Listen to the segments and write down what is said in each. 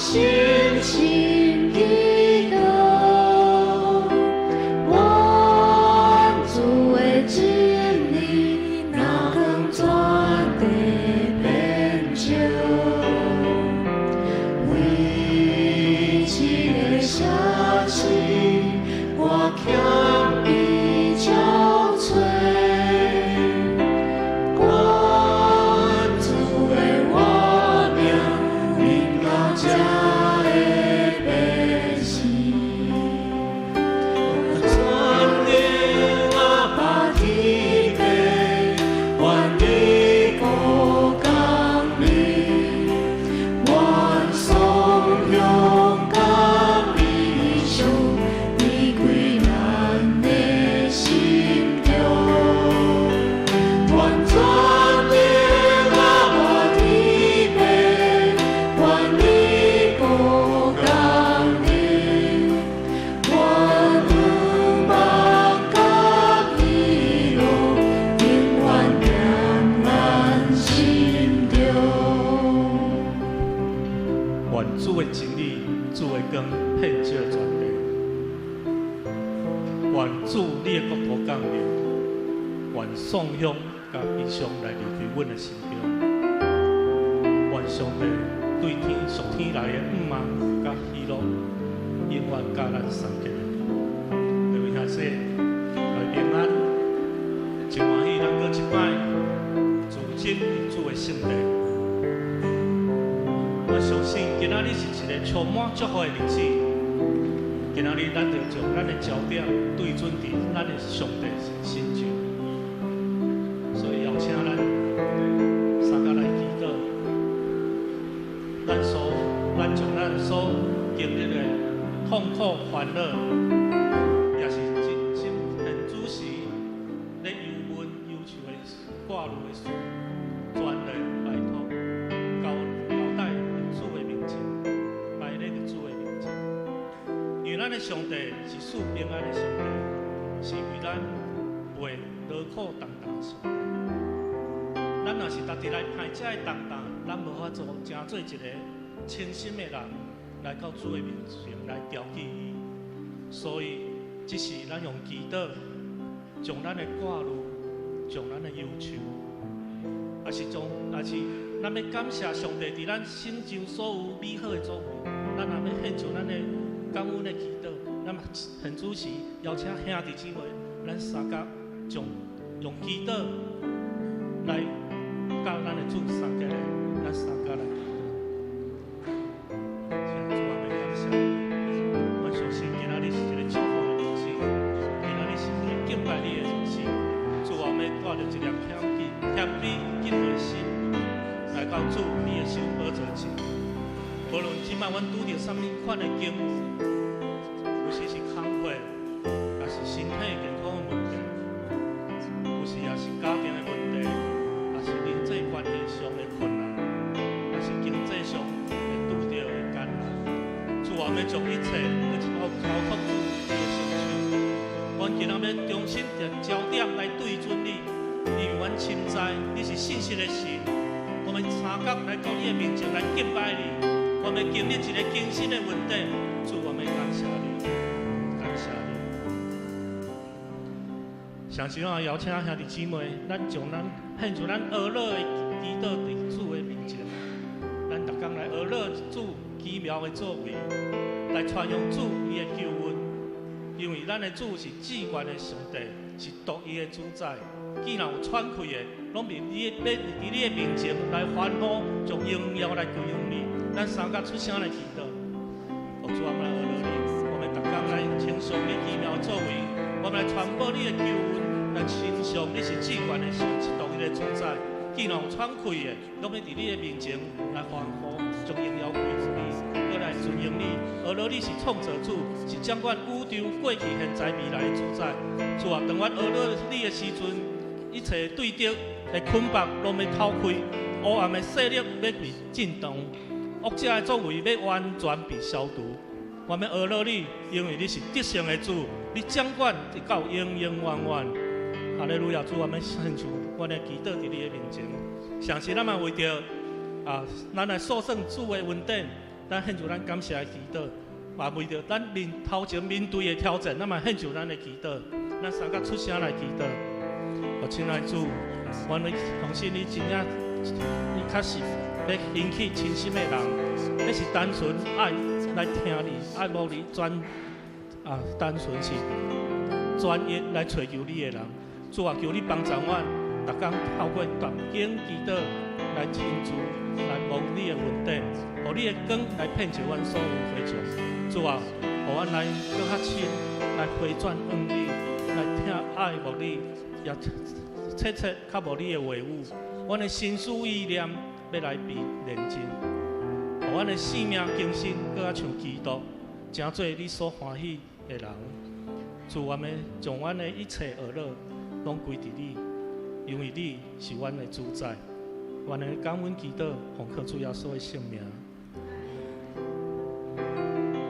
深深祈禱，願主的真理若光全地遍照，為這个城市，我謙卑憔悴。願主的活命臨到這个百姓，全能阿爸天父，願你國降臨，願頌揚佮悲傷離開咱的心中。願全能阿爸天父，願你國降臨，願仰望佮喜樂永遠踮咱心中。願主的真理、主的光遍照全地。願主你的國土降臨，願頌揚佮悲傷來離開阮的心中。願上帝對天屬天來的向望佮喜樂，永遠佮咱相結。各位兄弟，來平安，真歡喜，咱閣一擺聚集佇主的聖殿。我相信今仔日是一个充滿祝福的日子。今仔日咱就將咱的焦點對準佇咱的上帝身上，所以邀請咱三個來祈禱。咱將咱所經歷的痛苦、煩惱，也是真心現主時咧憂悶、憂愁的掛慮的事，全然拜託交交代佇主的面前，擺咧佇主的面前。因為咱的上帝是賜平安的上帝，是為咱背勞苦擔擔的上帝。咱若是逐日來排這个擔擔，咱無法度成做一個清心的人來到主的面前來調記伊。所以，這時咱用祈禱，將咱的掛慮，將咱的憂愁，也是咱欲感謝上帝佇咱身上所有美好的作為，咱也欲獻上咱的感恩的祈禱。咱嘛現主時邀請兄弟姊妹，咱相佮將用祈禱來佮咱的主相結連，咱相佮來祈禱。主啊，欲感謝你，我相信今仔日是一個祝福的日子，今仔日是一個敬拜你的日子。主啊，欲帶著一粒謙卑敬畏的心，來到主你的手寶座前。無論這擺阮拄著啥物款的境遇，有時是工課，也是身體健康的問題，有時也是家庭的問題，也是人際關係上的困難，也是經濟上會拄著的艱難。主啊，欲將一切閣一套交託主你的聖手。阮今仔欲重新將焦點來對準你，因為阮深知你是信實的神。我們三工來到你的面前來敬拜你，我們經歷一個更新的恩典。主，我們感謝你，感謝你。上時我邀請兄弟姊妹，咱將咱獻上咱哀樂的祈禱佇主的面前，咱逐工來哀樂主奇妙的作為，來傳揚主伊的救恩。因為咱的主是至懸的上帝，是獨一的主宰。既然有喘氣的，攏佇你的欲佇你的面前來歡呼，將榮耀來歸予你。咱三個出聲來祈禱，哦，主，我們來哀樂你，我們逐工來稱頌你奇妙的作為，我們來傳播你的救恩，來稱頌你是至懸的神，是獨一的主宰。既然有喘氣的，攏欲佇你的面前來歡呼，將榮耀歸予你，閣來尊榮你。哀樂你是創造主，是掌管宇宙過去、現在、未來的主宰。主啊，當阮哀樂你的時陣，一切對敵的捆綁攏欲透開，黑暗的勢力欲被震動，惡者的作為欲完全被消除。我欲哀樂你，因為你是得勝的主，你掌管直到永永遠遠。哈利路亞，主，我們獻上阮的祈禱佇你的面前。同時，咱嘛為著啊，咱來訴算主的恩典，咱獻上咱感謝的祈禱，嘛為著咱面頭前面對的挑戰，咱嘛獻上咱的祈禱。咱三甲出聲來祈禱。哦，親愛主，阮相信你真正，你確實欲興起忠心的人，彼是單純愛來聽你，愛慕你專啊，單純是專一來揣求你的人。主啊，求你幫助阮，逐工透過讀經祈禱來親自來蒙你的恩典，予你的光來遍照阮所有回轉。主啊，予阮來閣較深來回轉向你，來聽愛慕你，也切切較慕你的話語。阮的心思意念欲來被煉淨，予阮的生命更新，閣較像基督，成做你所歡喜的人。主，我們將阮的一切惡樂攏歸佇你，因為你是阮的主宰。阮的感恩祈禱，奉靠主耶穌的聖名。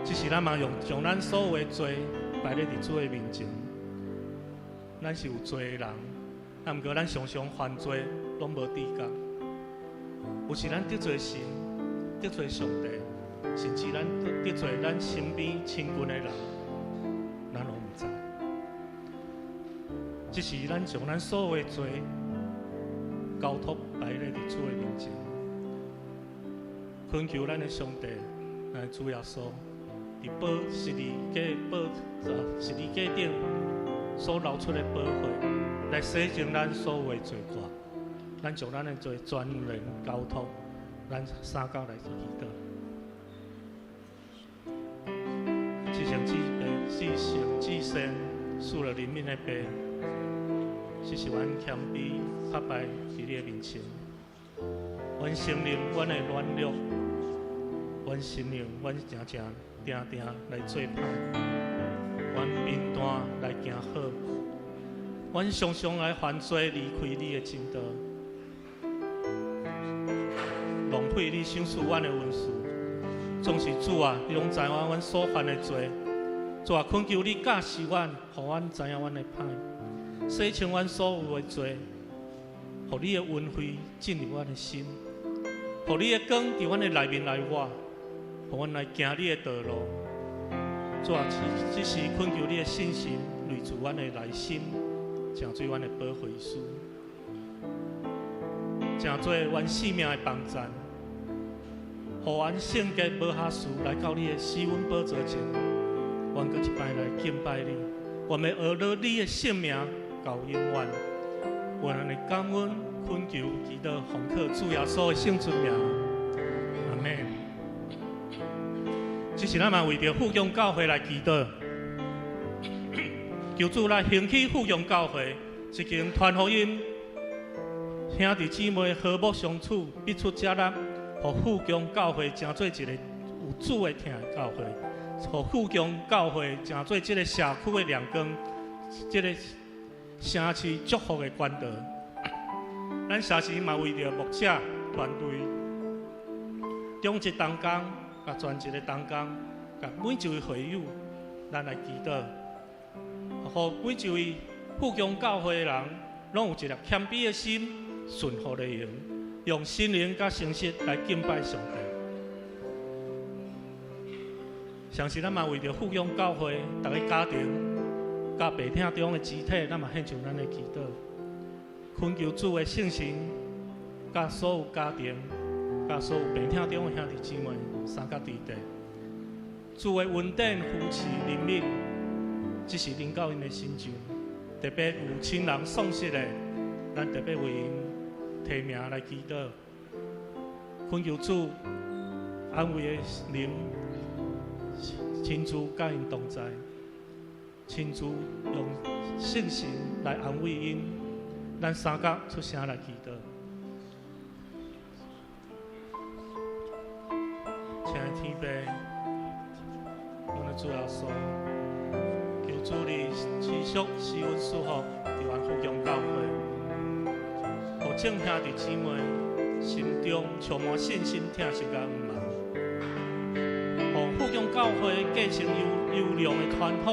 這時咱嘛用將咱所有的罪擺咧佇主的面前。咱是有罪的人，啊，毋過咱常常犯罪，攏無知覺。有時咱得罪神，得罪上帝，甚至咱得罪咱身邊親近的人，咱攏毋知。這時咱將咱所有的罪交託擺咧佇主的面前，懇求咱的上帝，咱的主耶穌，佇寶十字架頂所流出的寶血，來洗淨咱所有的罪過。咱將咱的罪全然交託，咱三甲來去祈禱。至聖至父、至聖至聖，賜了憐憫的父，這是阮謙卑叩拜佇你的面前。阮承認阮的軟弱，阮承認阮常常定定來做歹，阮貧惰來行好，阮常常來犯罪離開你的真道，浪費你賞賜阮的恩賜。總是主啊，你攏知影阮所犯的罪。主啊，懇求你教示阮，予阮知影阮的歹，洗清阮所有的罪，予你的恩惠進入阮的心，予你的光佇阮的內面來活，予阮來行你的道路。主啊，這時懇求你的聖神內住阮的內心，成做阮的保惠師，成做阮生命的幫贊，予阮聖潔無瑕疵來到你的施恩寶座前，阮閣一擺來敬拜你，我們學了你的聖名到永遠。阮的感恩懇求祈禱奉靠主耶穌的聖尊名，阿門。這時咱嘛為著富強教會來祈禱，求主來興起富強教會，一間傳福音，兄弟姊妹和睦相處，彼此接納，予富強教會成做一個有主的疼的教會，予富強教會成做這個社區的亮光，這個城市祝福的管道。咱時時嘛為著牧者團隊、長執同工、佮全職的同工、佮每一位會友，咱來祈禱，予每一位富強教會的人，攏有一粒謙卑的心、順服的靈，用心靈佮誠實來敬拜上帝。同時，咱嘛為著富強教會逐個家庭、佮白疼中的肢體，咱嘛獻上咱的祈禱，懇求主的聖神，佮所有家庭、佮所有病疼中的兄弟姊妹相佮佇地，主的恩典扶持憐憫，這是臨到𪜶的身上。特別有親人喪失的，咱特別為𪜶提名來祈禱，懇求主安慰的靈，親自佮𪜶同在，親自用聖神來安慰𪜶。咱三甲出聲來祈禱。親愛的天父，阮的主耶穌，求主你持續施恩賜福，佇阮富強教會，予眾兄弟姊妹心中充滿信心、疼惜佮向望，予富強教會繼承優優良的傳統，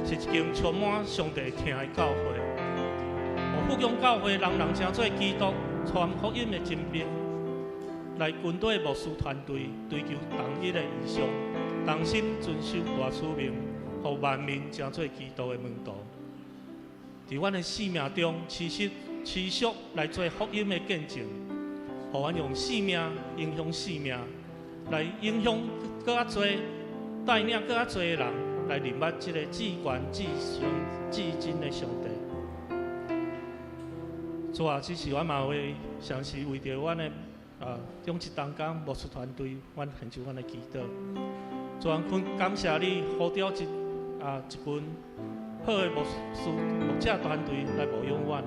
是一間充滿上帝疼的教會。予富強教會人人成做基督傳福音的精兵，來軍隊牧師團隊追求同一个異象，同心遵守大使命，予萬民成做基督的門徒。佇阮的生命中，持續持續來做福音的見證，予阮用生命影響生命，來影響閣較濟，帶領閣較濟的人來認捌這个至懸至上至真的上帝。主啊，這是阮嘛會嘗試為著阮的長執同工牧師團隊，阮獻上阮的祈禱。主啊，阮感謝你呼召一群好的牧師牧者團隊來牧養阮，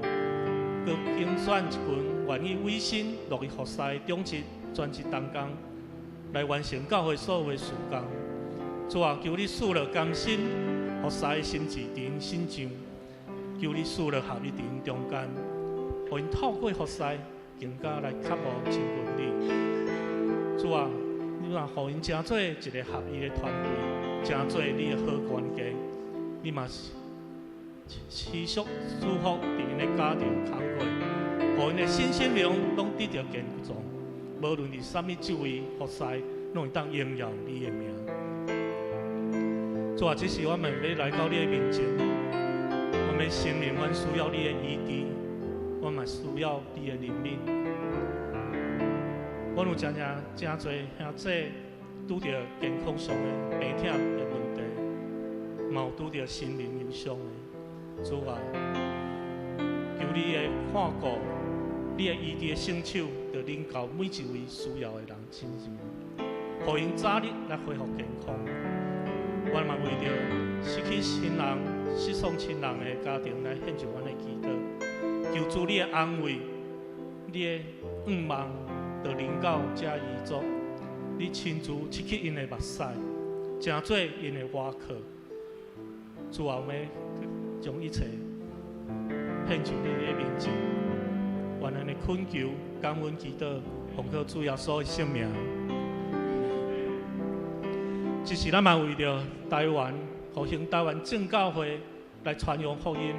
閣揀選一群願意委身樂意服侍的長執專職同工，來完成教會所有的事工。主啊，求你賜落甘心服侍的心志佇𪜶身上，求你賜落合一佇𪜶中間，予𪜶透過服侍更加來渴慕親近你。主啊，你若予𪜶成做一个合一的團隊，成做你的好管家，你嘛是持續祝福佇𪜶的家庭工課，予𪜶的身心靈攏得著健壯。無論佇啥物職位服侍，攏會當榮耀你的名。主啊，這是我們欲來到你的面前，我們承認阮需要你的醫治，我嘛需要你的憐憫。阮有誠誠誠濟兄弟拄著健康上的病痛的問題，嘛有拄著心靈憂傷的。主啊，求你的看顧，你的醫治的聖手，著臨到每一位需要的人身上，予𪜶早日來恢復健康。阮嘛為著失去親人、失喪親人的家庭來獻上阮的祈禱，求主你的安慰、你的盼望，著臨到這遺族，你親自拭去𪜶的目屎，成做𪜶的倚靠。主啊，我們將一切獻上你的面前，願咱的懇求、感恩、祈禱，奉靠主耶穌的聖名。這是咱嘛為著台灣復興台灣正教會來傳揚福音，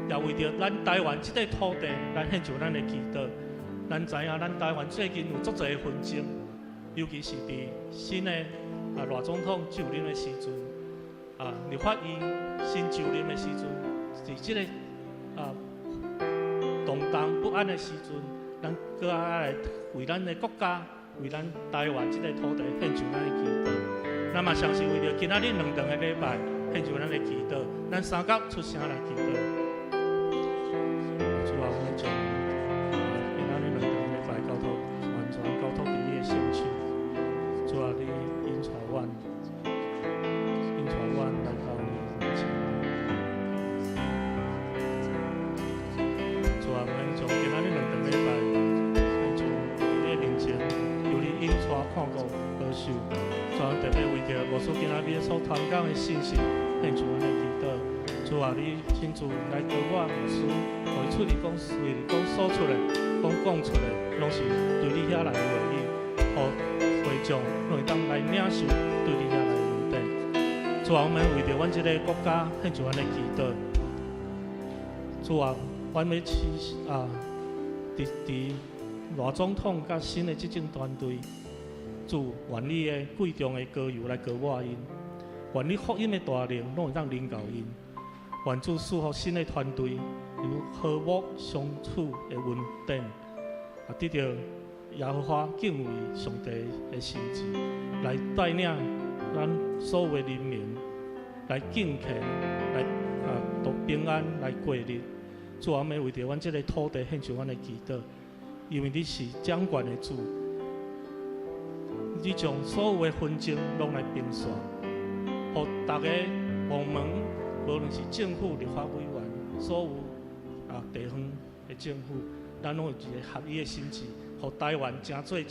也為著咱台灣這塊土地來獻上咱的祈禱。咱知影，咱台灣最近有足濟的紛爭，尤其是佇新的賴總統就任的時陣，立法院新就任的時陣，佇這个動盪不安的時陣，咱閣愛來為咱的國家、為咱台灣這個土地獻上咱的祈禱。咱嘛相信為著今仔日兩頓的禮拜獻上咱的祈禱，咱三甲出聲來祈禱。主啊，阮將今仔日兩頓禮拜交託，完全交託佇你的聖手。主啊，你引帶阮，引帶阮來到你面前。主啊，阮將今仔日兩頓禮拜獻上你的面前，求你引帶看顧保守。主啊，特別為著牧師今仔日所傳講的信息，獻上阮的祈禱。主啊，你親自來膏抹牧師，予伊喙裡講、喙裡講說出來、講講出來，攏是對你遐來的話語，予會眾攏會當來領受對你遐來的恩典。主啊，阮們為著阮這个國家獻上阮的祈禱。主啊，阮欲祈佇佇賴總統佮新的執政團隊，主願你的貴重的膏油來膏抹𪜶，願你福音的大能攏會當臨到𪜶，願主賜予新的團隊有和睦相處的恩典，得著耶和華敬畏上帝的心志，來帶領咱所有的人民來敬虔，來度平安，來過日。主啊，我們為著阮這个土地獻上阮的祈禱，因為你是掌權的主，你將所有的紛爭攏來平煞，予逐个部門，無論是政府、立法委員，所有地方的政府，咱攏有一个合一的心志，予台灣成做一个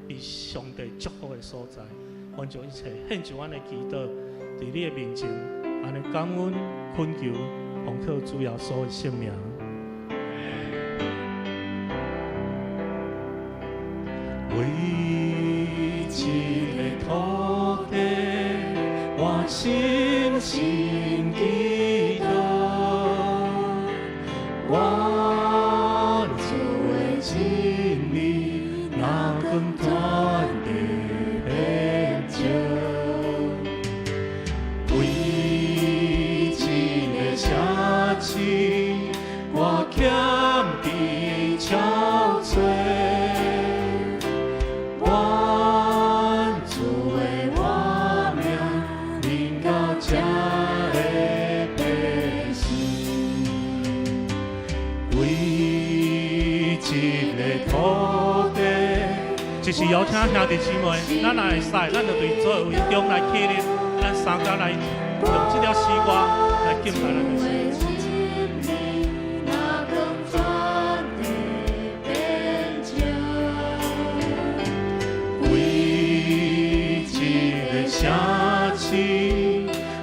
被上帝祝福的所在。阮將一切獻上阮的祈禱，佇你的面前，按呢感恩懇求，奉靠主耶穌的聖名。為這个土地，我深深祈禱，願主的真理若光帶這是邀請兄弟姊妹，咱若會使，咱就佇座位中來起立，咱三工來用這條詩歌來敬拜咱的神。那光全地變照，為這个城市，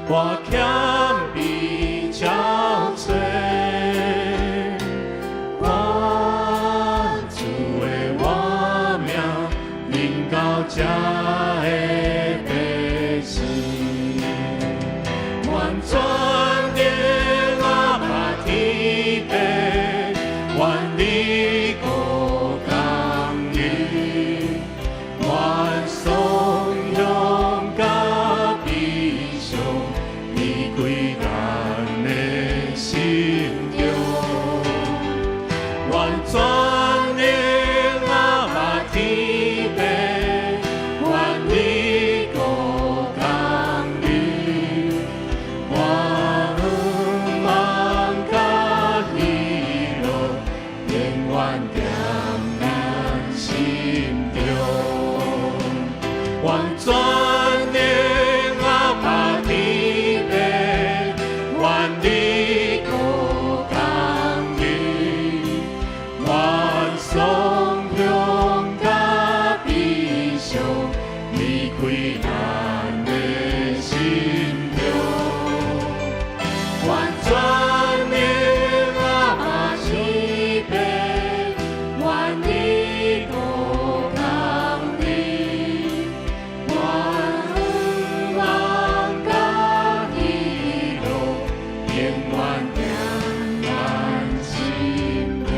我謙卑憔悴，願主的活命臨到這的百姓，願全能阿爸天父，願你國降臨，願頌揚佮悲傷離開咱的心中，願全能阿爸天父，願你國降臨，願望佮喜樂永遠踮咱心中。願全能阿爸天父，願你國降臨，願頌揚佮悲傷離開咱的心中。願全能阿爸天父，願你國降臨，願望佮喜樂永遠踮咱心中。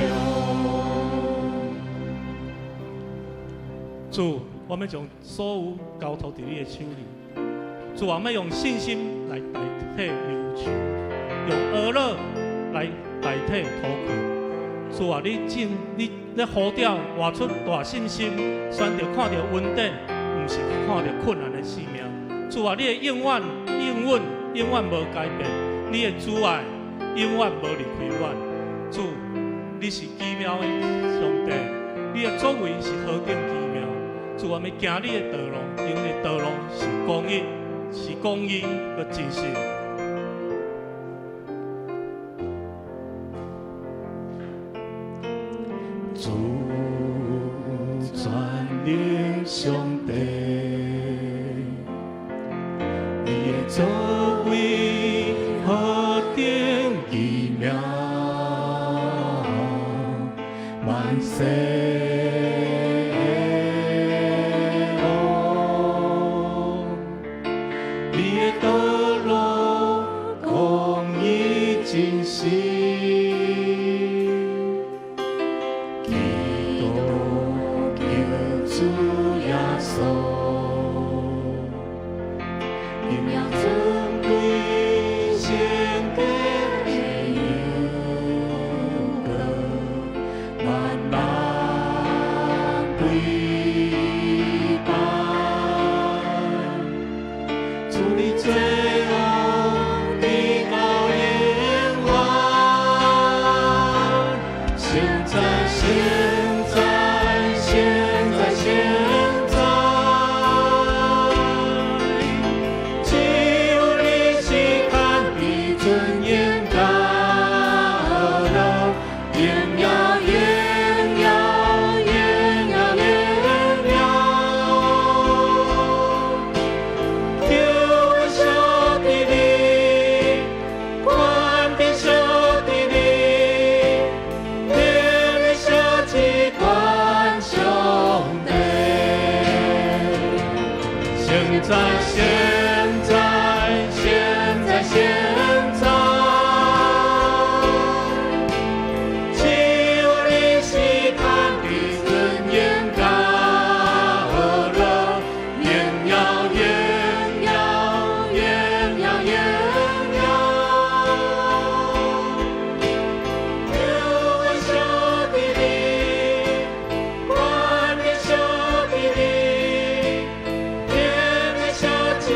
主，我們將所有交託佇你的手裡。主，我們用信心來代替憂愁，用哀樂來代替禱告。主啊，你進你你呼召活出大信心，選擇看著恩典，毋是看著困難的生命。主啊，你的永遠、永遠、永遠無改變，你的慈愛永遠無離開阮。主，你是奇妙的上帝，你的作為是何等奇妙。主，我們行你的道路，因為道路是公義，是公義佮真實。主全能上帝，你的作為何等奇妙，萬世的王，你的道路公義真實。基督救主耶穌，榮耀尊貴聖潔的榮光，萬人跪拜。主你作王，直到永遠。現在，現在，現在，現在，只有你是堪比尊嚴佮樂，榮耀，榮耀，榮耀，榮耀。求小弟你，權柄小弟你，天的小機關上帝。現在，現在，現在，現在，只有你是堪比尊嚴佮樂，榮耀，榮耀，榮耀，榮耀。求小弟你，權柄小弟你，天的小機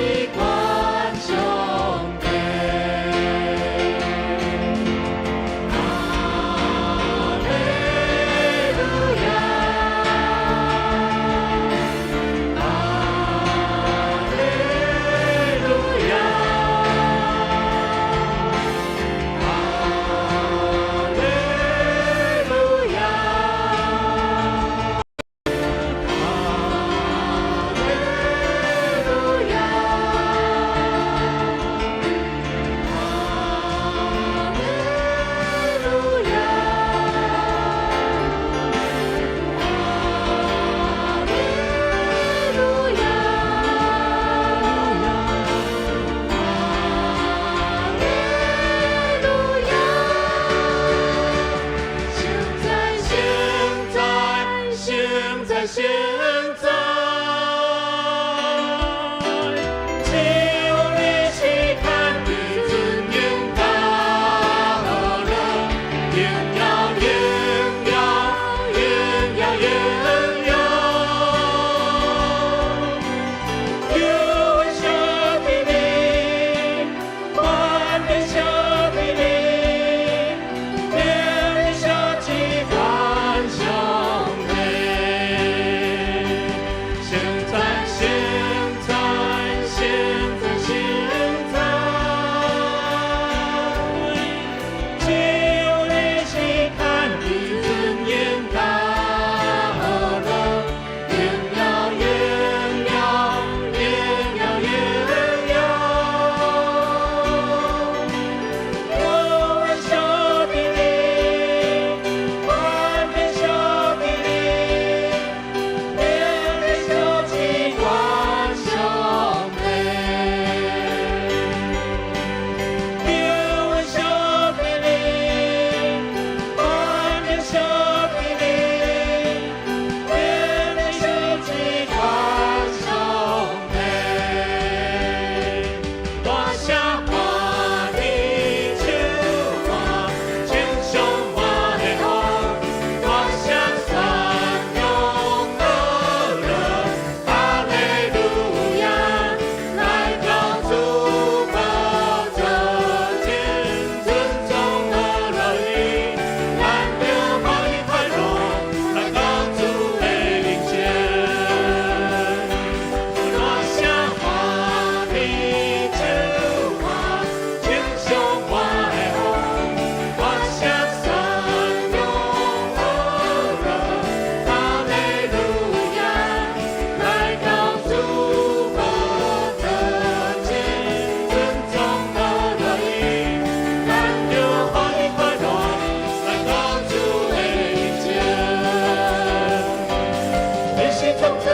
你是創造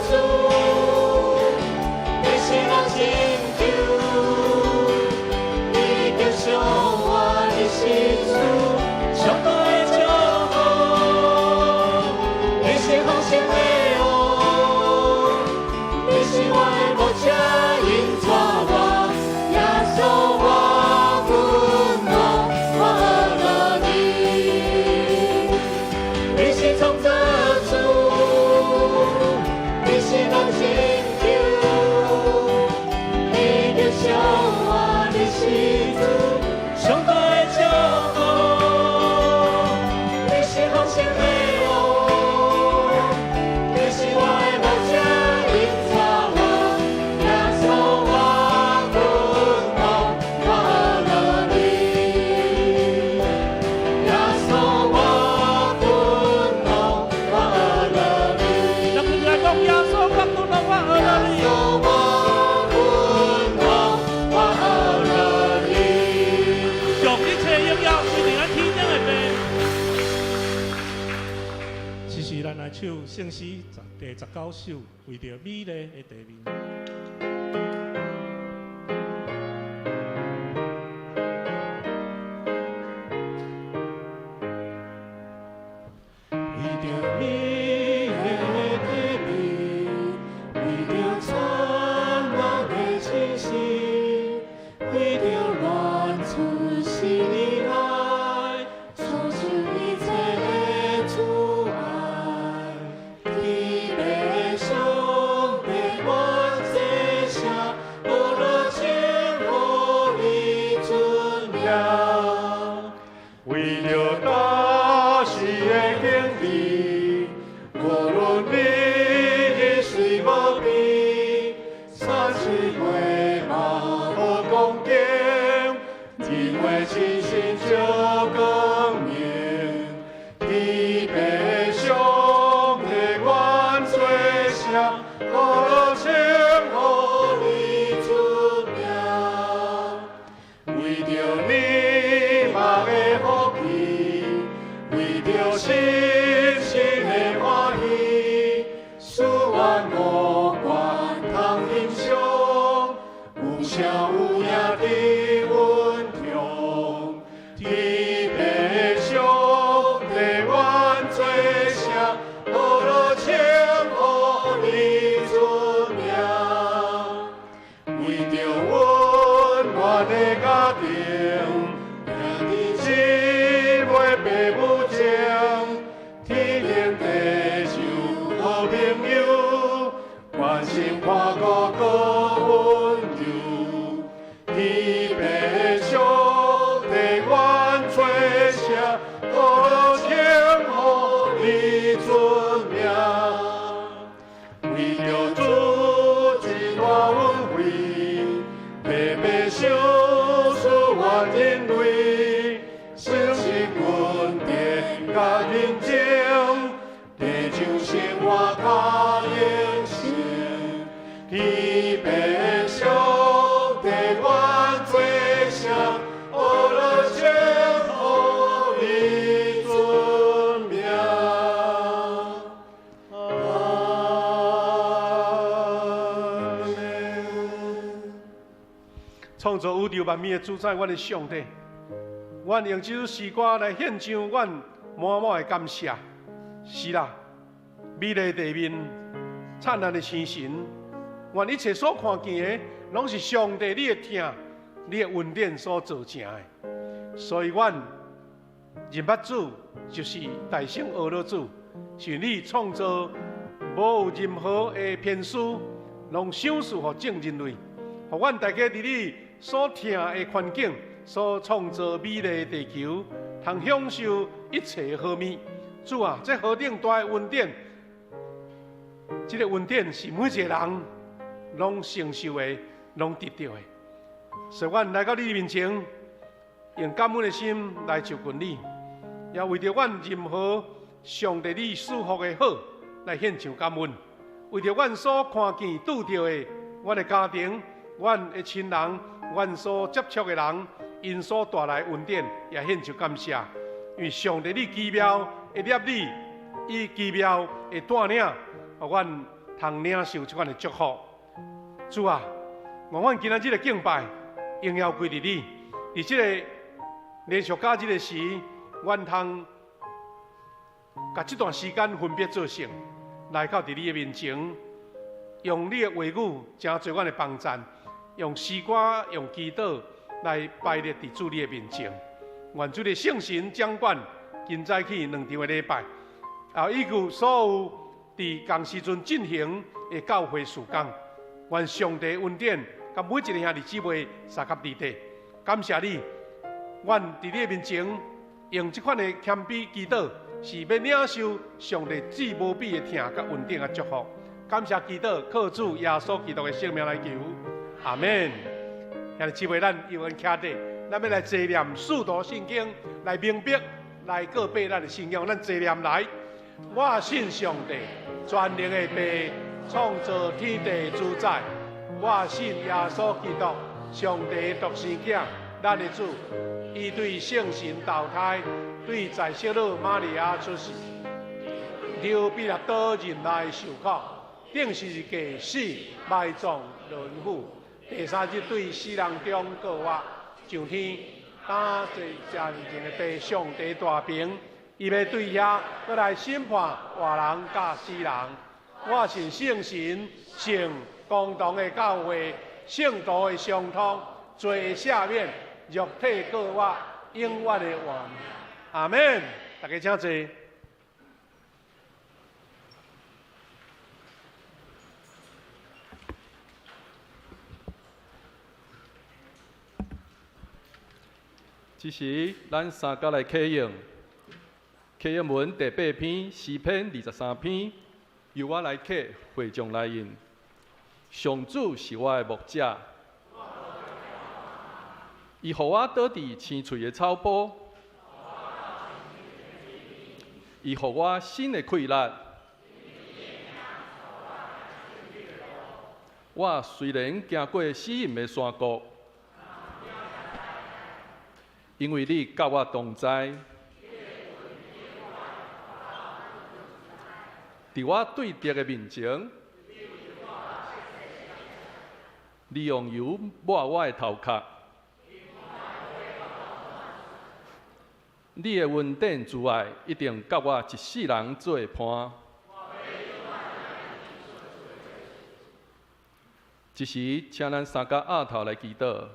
主，你是咱拯救，你就是我的是主，上大的祝福，你是豐盛的王，你是我的牧者，引帶我，耶穌我君王，我學你。你是創造主，你是咱拯救，你就是我的是主，上大的祝福，你是豐盛的王，你是我的牧者，引帶我，耶穌我君王，我學你。耶穌我君王，我學你。咱們來講耶穌我君王，我學你。耶穌我君王，我學你。將一切榮耀歸予咱天頂的父。此時咱來唱聖詩第19首，為著美麗的地面。為著美麗的地面，為著燦爛的星星，為著願出世以來，所受一切的阻礙，天父上帝願這聲，無論稱呼你尊名。為著大時的經歷，無論你日雖無變，山水月嘛好光景，因為親身照光明。天父上帝願做聲，何樂稱呼你尊名。為著你媽的福氣，為著深深的歡喜，使阮無關通欣賞，有聲有影佇阮中。天父上帝願做聲，何樂稱呼你尊名。為著溫暖的家庭，兄弟姊妹爸母情，天頂地上好朋友，關心看顧閣溫柔。天父上帝願做聲，何樂稱呼你尊名。為著主之大恩惠，白白賞賜阮人類，誠實穩定佮認真，地上生活較永生。天父上帝願做聲，何樂稱呼你尊名。阿們。創造宇宙萬物的主宰，阮的上帝，阮用這首詩歌來獻上阮滿滿的感謝。是啦，美麗地面、燦爛的星辰，阮一切所看見的，攏是上帝你的疼、你的恩典所造成的。所以，阮認捌主就是大聲學了主，是你創造無有任何的偏私，攏賞賜予眾人類，予阮大家佇你所疼的環境，所創造美麗的地球，通享受一切好物。主啊，這何等大的恩典！這個恩典是每一個人攏承受的，攏得著的。所以，阮來到你面前，用感恩的心來就近你，也為著阮任何上帝你賜福的好來獻上感恩。為著阮所看見拄著的，阮的家庭、阮的親人、阮所接觸的人，𪜶所帶來恩典，也獻上感謝。因為上帝你奇妙的立你，伊奇妙的帶領，予阮通領受這款的祝福。主啊，願阮今仔日的敬拜榮耀歸佇你。佇這个連續假日的時，阮通共這段時間分別做聖，來到佇你的面前，用你的話語成做阮的幫贊，用詩歌、用祈禱來擺列佇主你的面前。願主的聖神掌管今早起兩場的禮拜，啊，以及所有佇仝時陣進行的教會事工，願上帝恩典，佮每一个兄弟姊妹相佮佇底。感謝你，阮佇你的面前用這款的謙卑祈禱，是欲領受上帝至無比的疼佮恩典佮祝福。感謝祈禱，靠主耶穌基督的聖名來求，阿們。兄弟姊妹，咱有緣徛佇，咱欲來齊念使徒信經，來明白，來告白咱的信仰。咱齊念來，我信上帝，全能的父，創造天地主宰。我信耶穌基督，上帝獨生囝，咱的主。伊對聖神投胎，對在聖女瑪利亞出世，流彼拉多忍耐受苦，釘十字架死，埋葬落陰府，第三日對死人中復活，上天，擔坐全能的父上帝大爿，伊欲對遐閣來審判活人佮死人。我信聖神，聖公同的教會，聖徒的相通，罪的赦免，肉體復活，永遠的活。阿們，大家請坐。這時，咱三甲來啟用，啟用文第八篇詩篇23篇，由我來啟，會眾來應。上主是我的牧者，伊予我倒佇青翠的草坡，伊予我新的氣力。我雖然行過死蔭的山谷，因為你佮我同在，佇我對敵的面前，你用油抹我的頭殼，你的恩典慈愛一定佮我一世人做伴。這時，請咱三甲額頭來祈禱。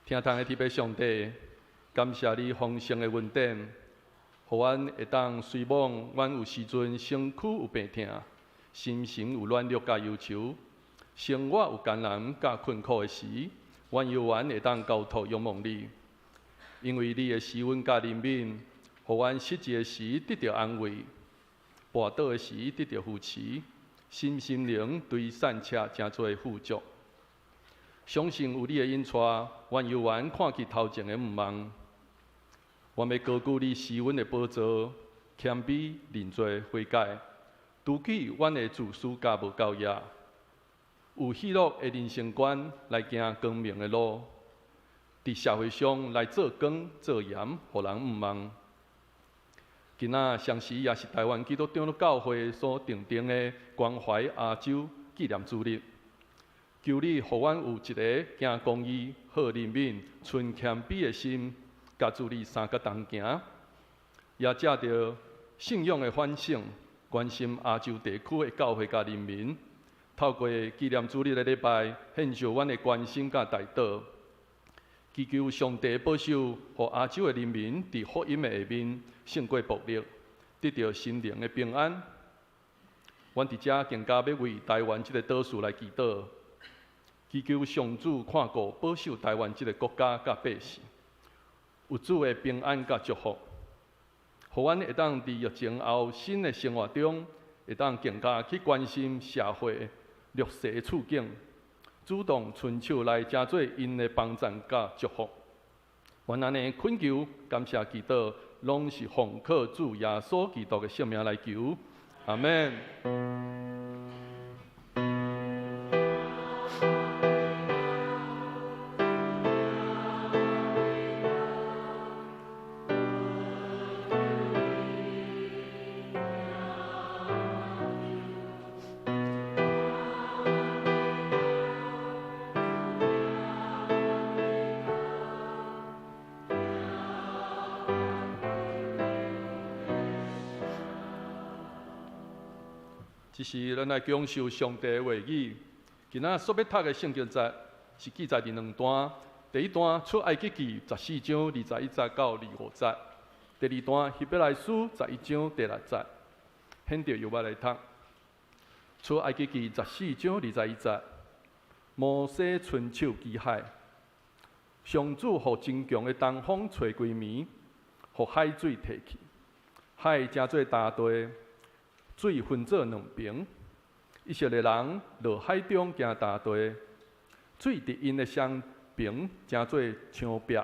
天堂的天父上帝，感謝你豐盛的恩典，予阮會當雖罔，阮有時陣身軀有病痛，心神有軟弱佮憂愁，生活有艱難佮困苦的時，阮猶原會當交託仰望你，因為你的施恩佮憐憫，予阮失志的時得著安慰，跋倒的時得著扶持，身心靈對散赤誠濟富足。相信有你的引帶，阮猶原看見頭前的向望。阮欲高舉你施阮的寶座，謙卑認罪悔改，除去阮的自私佮無夠業，有喜樂的人生觀來行光明的路，佇社會上來做光做鹽，予人向望。今仔相時也是台灣基督長老教會所訂定的關懷亞洲紀念主日。求你予阮有一个行公義、好憐憫、存謙卑的心，佮主你相佮同行，也藉著信仰的反省，關心亞洲地區的教會佮人民。透過紀念主日的禮拜，獻上阮的關心佮代禱，祈求上帝保守，予亞洲的人民佇福音的下面勝過暴力，得著心靈的平安。阮佇遮更加欲為台灣這个島嶼來祈禱。祈求上主看顧保守台灣這个國家佮百姓，有主的平安佮祝福，予阮會當佇疫情後新的生活中，會當更加去關心社會弱勢的處境，主動伸手來成做𪜶的幫贊佮祝福。阮按呢懇求、感謝祈禱，攏是奉靠主耶穌基督的聖名來求，阿們。這時咱來享受上帝的話語。今仔所欲讀的聖經節是記載佇兩段，第一段出埃及記十四章21節到25節，第二段希伯來書11章第六節。現在由我來讀。出埃及記十四章21節，摩西伸手擊海，上主予真強的東風吹規暝，予海水退去，海成做乾地，水分做兩爿。以色列人落海中行乾地，水佇𪜶的雙爿成做牆壁。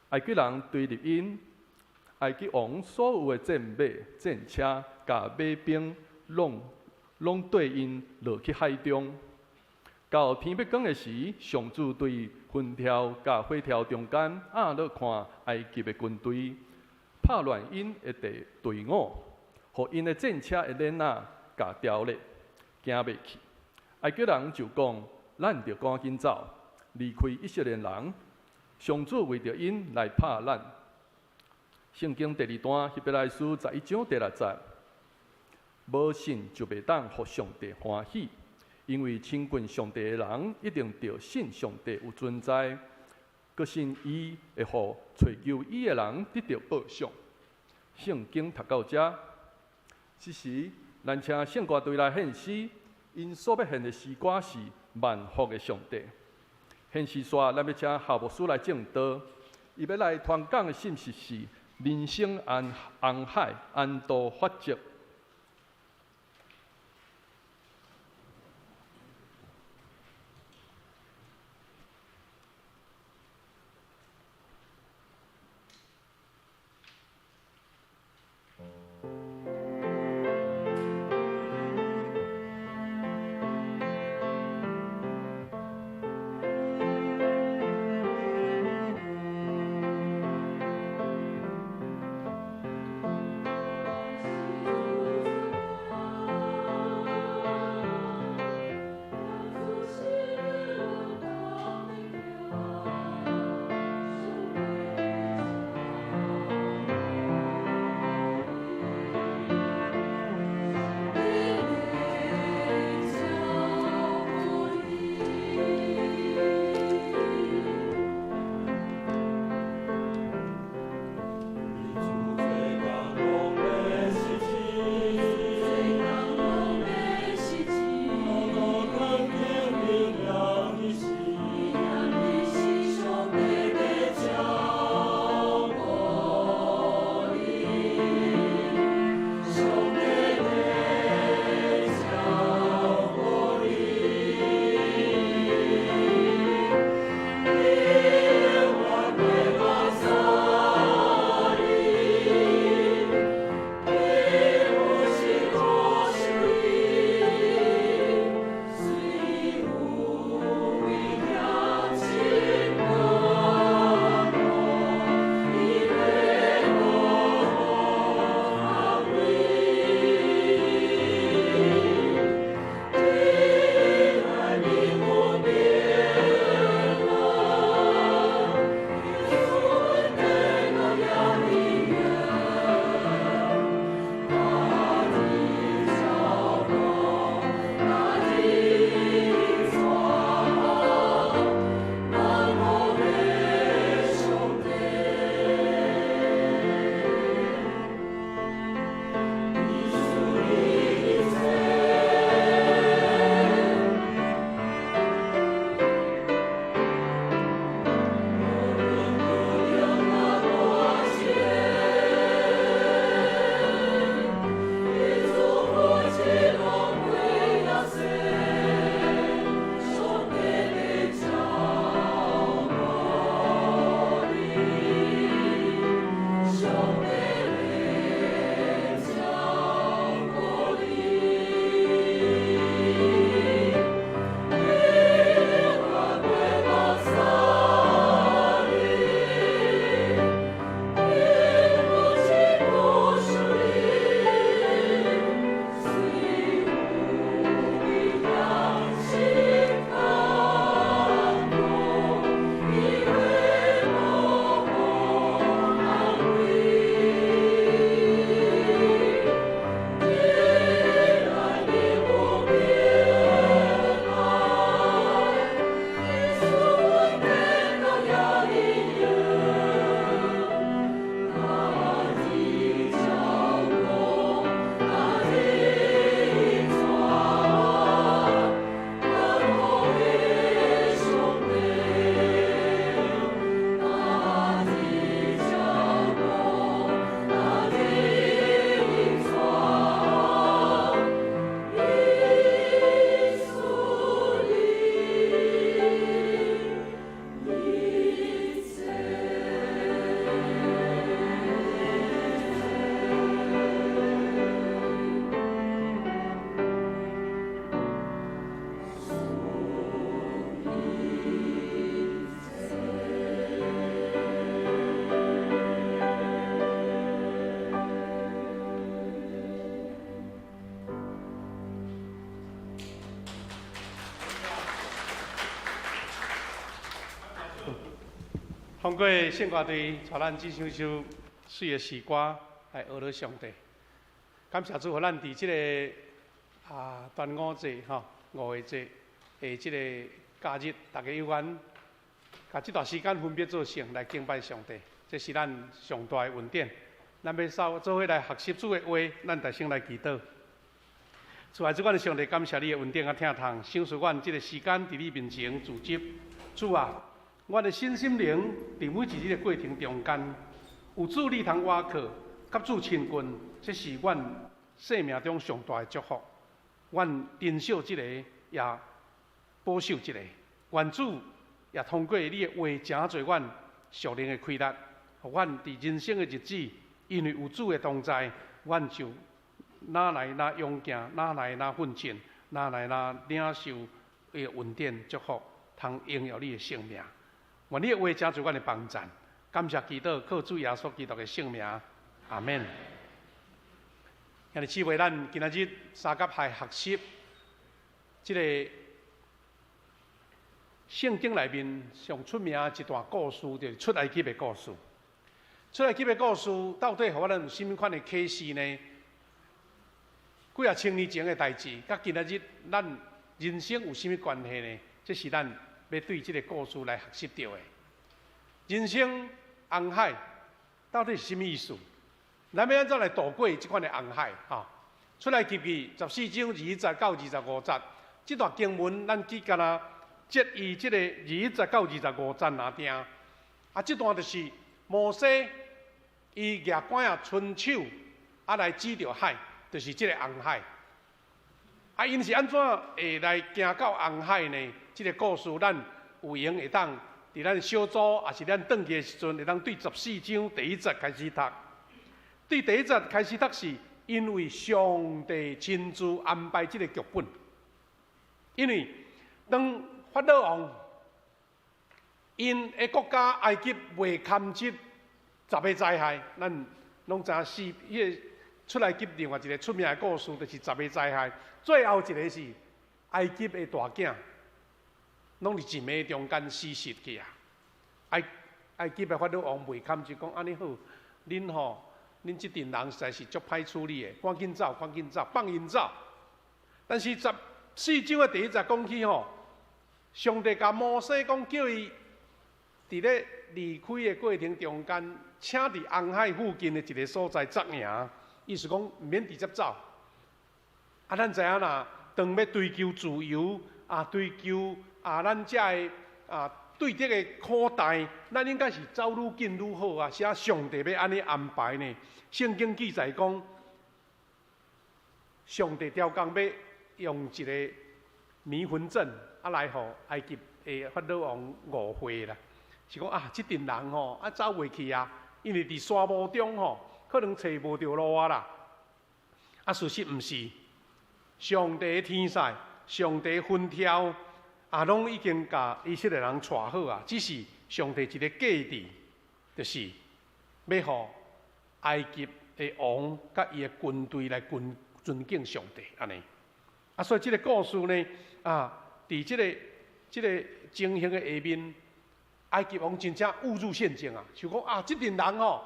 埃及人追入𪜶，埃及王所有的戰馬、戰車、佮馬兵，攏綴𪜶落去海中。到天欲光的時，上主對雲柱佮火柱中間，暗落看埃及的軍隊，拍亂𪜶的隊隊伍，予𪜶的戰車的鏈仔共調咧，行袂去。埃及人就講：咱著趕緊走，離開以色列人。上主為著𪜶來拍咱。聖經第二段希伯來書11章第六節，無信就袂當予上帝歡喜，因為親近上帝的人一定著信上帝有存在，閣信伊會予揣求伊的人得著報賞。聖經讀到遮，這時咱請聖歌隊來獻詩，𪜶所欲獻的詩歌是萬福的上帝。獻詩煞，咱欲請夏牧師來證道，伊欲來傳講的信息是人生紅海安度法則。我通過聖歌隊帶咱這首首媠的詩歌來學了上帝。感謝主，予咱佇這个端午節吼，五月節的這个假日，大家有緣，共這段時間分別做聖來敬拜上帝，這是咱上大的恩典。咱欲做伙來學習主的話，咱大聲來祈禱。主愛主，阮的上帝，感謝你的恩典佮疼痛，賞賜阮這个時間佇你面前聚集。主啊，阮的身心靈佇每一日的過程中間，有主你通倚靠，佮主親近，這是阮生命中上大的祝福。阮珍惜這个，也保守這个。願主也通過你的話，成就阮屬靈的氣力，予阮佇人生的日子，因為有主的同在，阮就哪來哪勇健，哪來哪奮進，哪來哪領受伊的恩典祝福，通榮耀你的聖名。願你的話成做阮的幫贊，感謝祈禱，靠主耶穌基督的聖名，阿們。兄弟姊妹，咱今仔日相佮來學習這个聖經內面上出名一段故事，就是出埃及的故事。出埃及的故事到底予咱有啥物款的啟示呢？幾仔千年前的代誌，佮今仔日咱人生有啥物關係呢？這是咱欲對這个故事來學習著的。人生紅海到底是啥物意思？咱欲按怎來渡過這款的紅海？哈，出埃及記14章21節到25節，這段經文咱只干焦節伊這个21節到25節爾定。啊，這段就是摩西伊舉竿仔伸手啊來指著海，就是這个紅海。啊，𪜶是按怎會來行到紅海呢？這个故事咱有閒會當佇咱小組，抑是咱轉去的時陣，會當對14章第1節開始讀。對第一節開始讀是因為上帝親自安排這个劇本。因為當法老王𪜶的國家埃及袂堪這十个災害，咱攏知影是彼個出埃及另外一个出名的故事，就是十个災害。最後一个是埃及的大囝，攏佇一暝中間死失去啊！埃及的法老王袂堪就講按呢好，恁吼，恁這陣人實在是足歹處理的，趕緊走，趕緊走，放𪜶走。但是14章的第1節講起吼，上帝共摩西講，叫伊佇咧離開的過程中間，請佇紅海附近的一个所在紮營，意思講毋免直接走。啊，咱知影啦，當欲追求自由啊，追求啊，咱遮的啊對這个苦待，咱應該是走愈緊愈好啊！啥上帝欲按呢安排呢？聖經記載講，上帝刁工欲用一个迷魂陣啊，來予埃及的法老王誤會啦，是講啊，這陣人吼啊走袂去啊，因為佇沙漠中吼，可能揣無著路啊啦。啊，事實毋是，上帝的天使、上帝吩咐啊，攏已經共以色列人帶好啊，只是上帝一个計制，就是欲予埃及的王佮伊的軍隊來尊敬上帝，按呢。啊，所以這个故事呢，啊，佇這个情形的下面，埃及王真正誤入陷阱啊！想講啊，這陣人吼，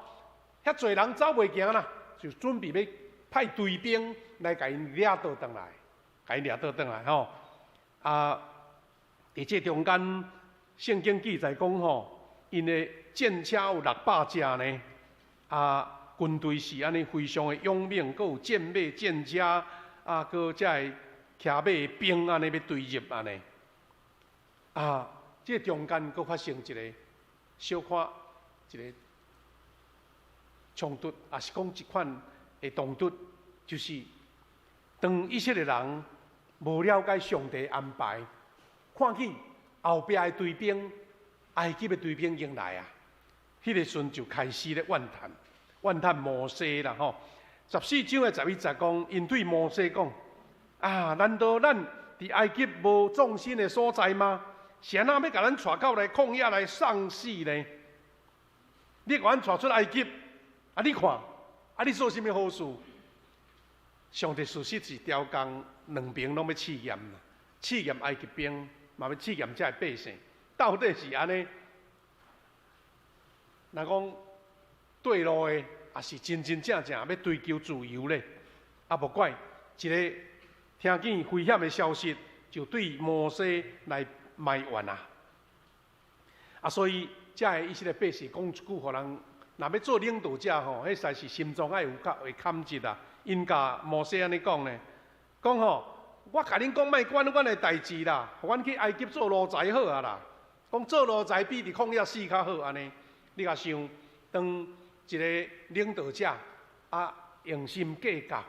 遐濟人走袂行啦，就準備欲派追兵來共𪜶掠倒轉來，共𪜶掠倒轉來吼。啊，佇這中間，聖經記載講吼，𪜶的戰車有600隻呢，啊，軍隊是按呢非常的勇猛，閣有戰馬、戰車，啊，閣這个騎馬的兵按呢欲追入按呢。啊，這中間閣發生一个小可一个衝突，抑是講一款的衝突，就是當以色列人無了解上帝安排，看見後壁的追兵，埃及的追兵已經來啊，彼个時陣就開始咧怨嘆，怨嘆摩西啦吼。14章的11節講，𪜶對摩西講：啊，難道咱佇埃及無葬身的所在嗎？是按怎欲共咱帶到來曠野來喪死呢？你共阮帶出埃及，啊！你看，啊！你做啥物好事？上帝事實是刁工兩邊攏欲試驗啦，試驗埃及兵，嘛欲試驗遮个百姓，到底是按呢？若講對路的，也是真真正正欲追求自由咧。啊，無怪一个聽見危險的消息，就對摩西來埋怨啊。啊，所以遮个以色列百姓講一句，予人若欲做領導者吼，彼實在是心臟愛有較會坎直啊。𪜶共摩西按呢講呢，講吼，我共恁講，莫管阮的代誌啦，予阮去埃及做奴才好啊啦。講做奴才比佇曠野死較好按呢。你共想，當一個領導者啊，用心計較，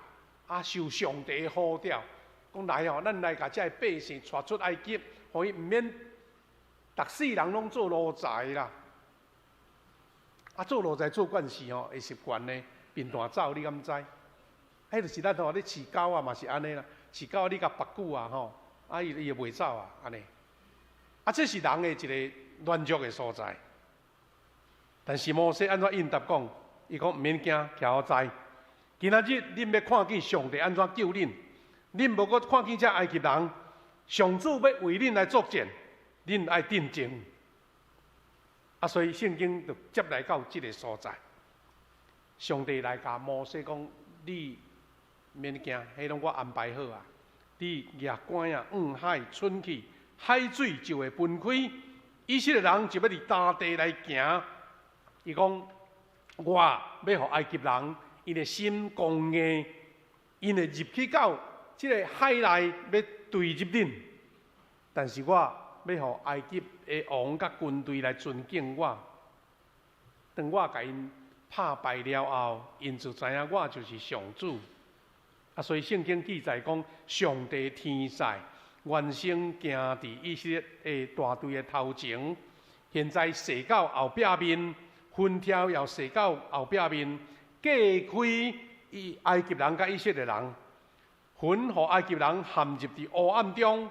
啊，受上帝呼召，講來哦，咱來共遮个百姓帶出埃及，予伊毋免逐世人攏做奴才啦。啊，做奴才做慣勢吼，會習慣呢，貧惰走，你敢知？彼就是咱吼咧飼狗啊，嘛是按呢啦。飼狗你共縛久啊吼，啊伊伊會袂走啊，按呢。啊，這是人的一个軟弱的所在。但是摩西按怎應答講？伊講毋免驚，徛好在。今仔日恁欲看見上帝按怎救恁，恁無閣看見這埃及人，上主欲為恁來作戰，恁愛鎮靜。啊，所以聖經就接來到這个所在。上帝來共摩西講：你免驚，彼攏我安排好啊！你舉竿仔向海伸去，海水就會分開，以色列人就欲佇乾地來行。伊講：我欲予埃及人𪜶的心剛硬，𪜶會入去到這个海內，欲追入恁。但是我欲予埃及的王佮軍隊來尊敬我。當我共𪜶拍敗了後，𪜶就知影我就是上主。啊，所以聖經記載講，上帝天使原先行佇以色列的大隊的頭前，現在踅到後壁面，雲柱也踅到後壁面，隔開伊埃及人佮以色列人，雲予埃及人陷入佇黑暗中，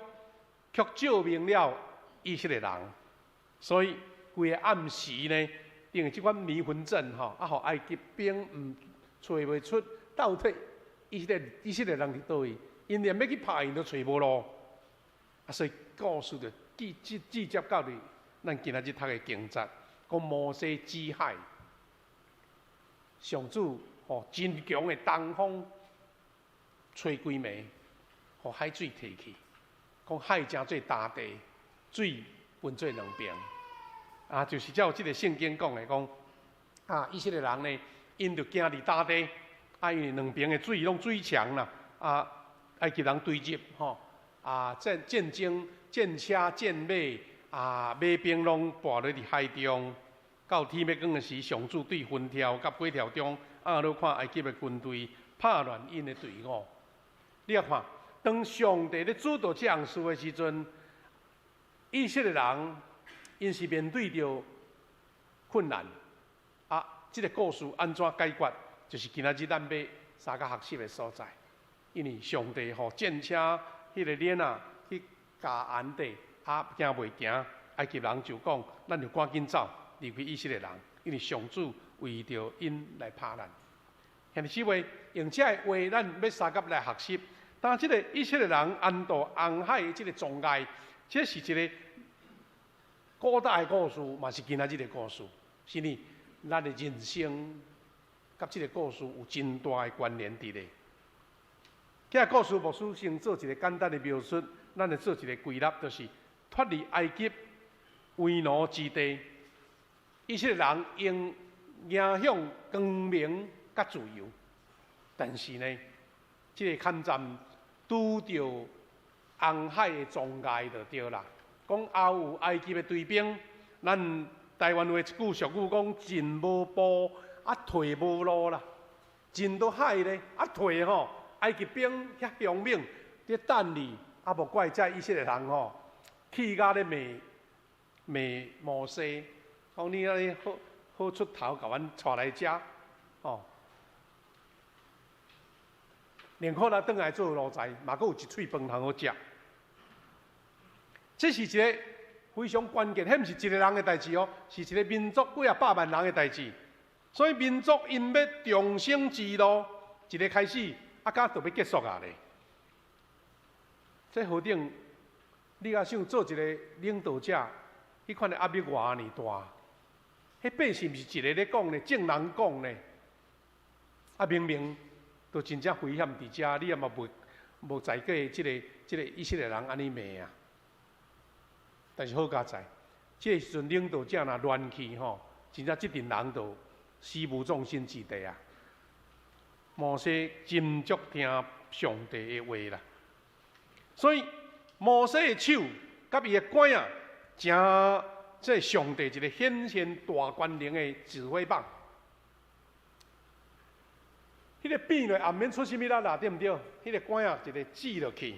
卻照明了以色列人。所以規个暗時呢，因為這款迷魂陣吼，啊，予埃及兵毋揣袂出到底以色列人佇佗位，𪜶連欲去拍𪜶都揣無路。啊，所以故事就記直直接到佇咱今仔日讀的經節，講摩西指海，上主予真強的東風吹幾暝，予海水退去，講海成做乾地，水分做兩邊。啊，就是照這个聖經講的，講啊，以色列人呢，𪜶就行佇乾地，啊，因為兩邊的水攏水牆啦，啊，埃及人追入吼，啊，戰戰爭、戰車、戰馬啊，馬兵攏跋落佇海中。到天欲光的時，上主對雲柱佮火柱中，壓落看埃及的軍隊，拍亂𪜶的隊伍。你也看，當上帝咧主導這項事的時陣，以色列人𪜶是面對著困難。啊，這个故事按怎解決？就是今仔日咱欲相共學習的所在。因為上帝予戰車彼个鏈仔去共絚地，啊，行袂行，埃及人就講：咱就趕緊走，離開以色列人，因為上主為著𪜶來拍咱。兄弟姊妹，用這个話，咱欲相共來學習。當這个以色列人沿渡紅海的這个障礙，這是一个古代的故事，嘛是今仔日的故事。是呢，咱的人生佮這个故事有真大的關聯佇咧。這个故事牧師先做一个簡單的描述，咱來做一个歸納，就是脫離埃及為奴之地，以色列人應迎向光明佮自由。但是呢，這个坎站拄著紅海的障礙就對啦。講後有埃及的追兵，咱台灣話一句俗語講：進無步，啊退無路啦。進到海咧，啊退吼，埃及兵遐兇猛，佇等你，啊無怪這以色列人吼，氣甲咧罵罵摩西，講你按呢好好出頭，共阮帶來遮，吼。寧可咱轉來做奴才，嘛閣有一喙飯通好食。這是一个非常關鍵，彼毋是一个人的代誌哦，是一个民族幾仔百萬人的代誌。所以民族𪜶欲重生之路，一个開始，啊，敢就欲結束啊咧。這何等，你若想做一个領導者，彼款的壓力偌爾大。彼百姓毋是一个咧講呢，眾人講呢。啊，明明都真正危險佇遮，你也嘛袂無在過這個以色列人按呢罵啊。但是好佳哉，這個時陣領導者若亂去吼，真正這陣人就死無葬身之地啊。摩西真足聽上帝的話啦，所以摩西的手佮伊的拐仔，成這上帝一個顯現大權能的指揮棒。彼個變落也毋免出啥物力啦，對毋對？彼個拐仔一个指落去，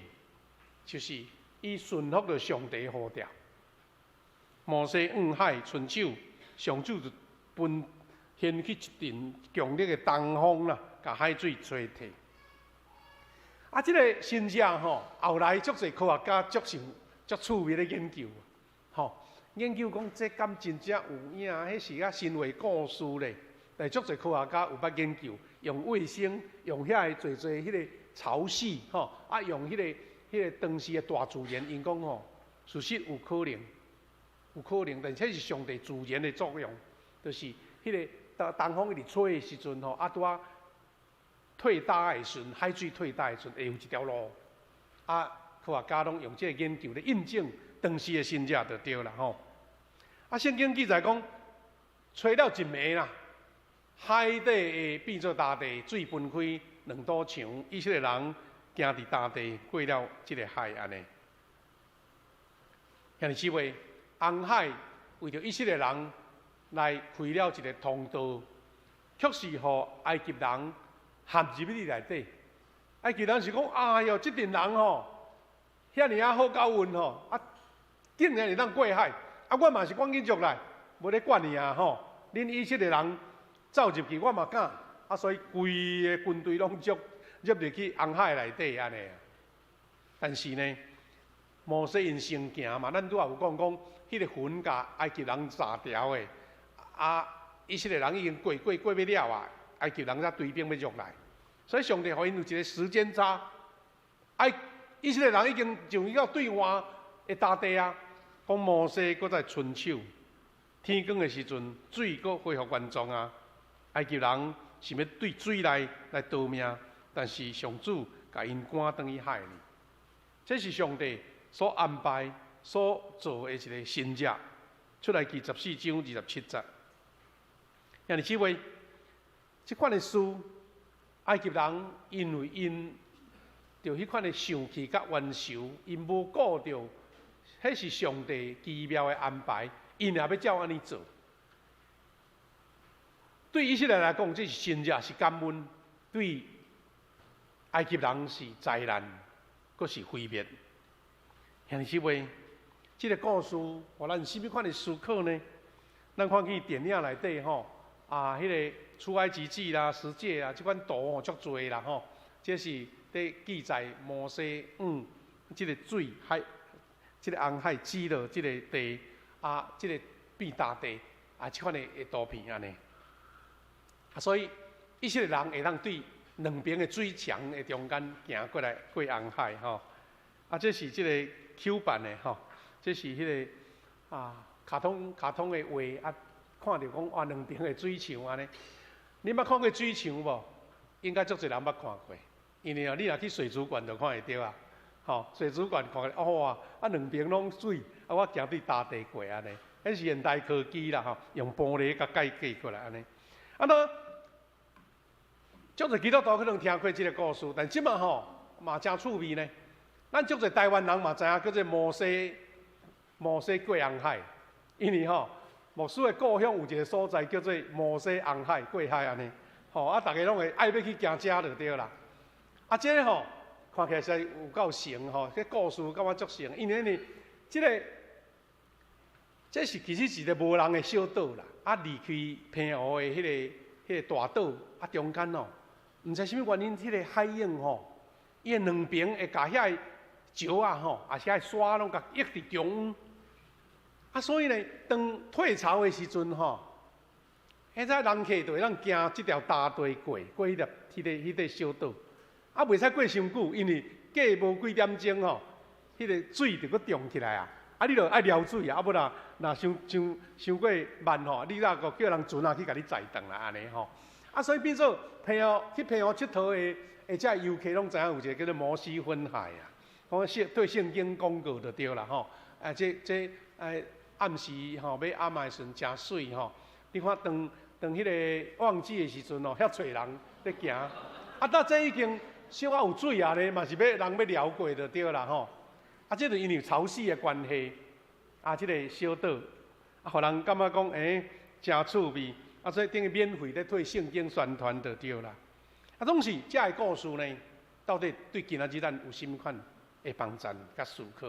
就是伊順服著上帝呼召。摩西向海伸手，上主就分掀起一陣強烈的東風啦，共海水吹退。啊，這个神跡吼，後來足濟科學家足想足趣味咧研究，吼，研究講這敢真正有影？彼是啊神話故事咧。但足濟科學家有捌研究，用衛星，用遐个濟濟彼个潮汐，吼，啊，用彼个當時的大自然，𪜶講吼，事實有可能，有可能，但這是上帝自然的作用，就是彼个東風一直吹的時陣吼，啊，拄仔退焦的時陣，海水退焦的時陣，會有一條路。啊，科學家攏用這個研究來印證當時的神跡就對啦吼。啊，聖經記載講，吹了一暝啦，海底會變做乾地，水分開兩堵牆，以色列人行佇乾地過了這个海按呢。兄弟姊妹，紅海為著以色列人來開了一个通道，卻是予埃及人陷入去內底。埃及人是講：哎喲，這陣人吼，遐爾仔好夠運吼，啊，竟然會當過海，啊，我嘛是趕緊入來，無咧管你啊吼，恁以色列人走入去，我嘛敢，啊，所以規个軍隊攏入入入去紅海內底按呢。但是呢，摩西𪜶先行嘛，咱拄仔有講講，彼个雲共埃及人遮牢的，啊，以色列人已經過過過欲了啊，埃及人才追兵欲入來，所以上帝予𪜶有一个時間差，以色列人已經上去到對岸的大地啊，講摩西閣再伸手，天光的時陣，水閣恢復原狀啊，埃及人想欲對水內來逃命，但是上主共𪜶趕轉去海裡，這是上帝所安排、所做的一个神跡。出埃及14章27節。兄弟姊妹，這款的事，埃及人因為𪜶著彼款的生氣佮冤仇，𪜶無顧著，彼是上帝奇妙的安排，𪜶也欲照按呢做。對以色列來講，這是神跡，是感恩；對埃及人是災難，閣是毀滅。兄弟姊妹，這个故事，予咱啥物款的思考呢？咱看見電影內底吼，啊，彼个出埃及記啦、十誡啦，這款圖吼足濟啦吼。這是佇記載摩西向這个水海、這个紅海指落這个地，啊，這个變乾地，啊，這款的圖片按呢。啊，所以以色列人會當對兩邊的水牆的中間行過來過紅海吼。啊，這是這个 Q 版的吼，這是彼个啊卡通的畫啊，看著講哇兩邊的水牆按呢。你捌看過水牆無？應該足濟人捌看過，因為哦，你若去水族館就看會著啊。吼，水族館看哇，啊兩邊攏水，啊我行對乾地過按呢，彼是現代科技啦吼，用玻璃共蓋過過來按呢。啊那，足濟基督徒可能聽過這个故事，但這馬吼嘛誠趣味呢。咱足濟台灣人嘛知影叫做摩西過紅海，因為吼牧師的故鄉有一个所在叫做摩西紅海過海按呢，吼啊，逐家攏會愛欲去行遮就對啦。啊，這个吼看起來實在有夠神吼，這故事感覺足神，因為呢，這个這是其實是一个無人的小島啦，啊，離開澎湖的彼个大島啊中間哦，毋知啥物原因，彼个海湧吼，伊的兩邊會共遐个石仔吼，抑是遐个沙攏共壓佇中央。啊，所以呢，當退潮的時陣吼，彼陣人客就會當行這條乾地過，過彼粒、彼个、彼个小島。啊，袂使過傷久，因為過無幾點鐘吼，彼个水就閣漲起來啊。啊，你著愛撩水啊，啊無啦，若傷傷傷過慢吼，你抑閣叫人船仔去共你載轉來按呢吼。啊，所以變做澎湖去澎湖𨑨迌的，的遮遊客攏知影有一個叫做摩西分海啊，講聖對聖經講過就對啦吼。啊，這這哎暗時吼欲暗的時陣誠媠吼。你看當當彼個旺季的時陣吼，遐濟人咧行，啊，到這已經小可有水啊咧，嘛是欲人欲撩過就對啦吼。啊，這就因為潮汐的關係，啊，這個小島，啊，予人感覺講，欸，誠趣味，啊，所以等於免費咧替聖經宣傳就對啦。啊，總是遮的故事呢，到底對今仔日咱有啥物款的幫贊佮思考？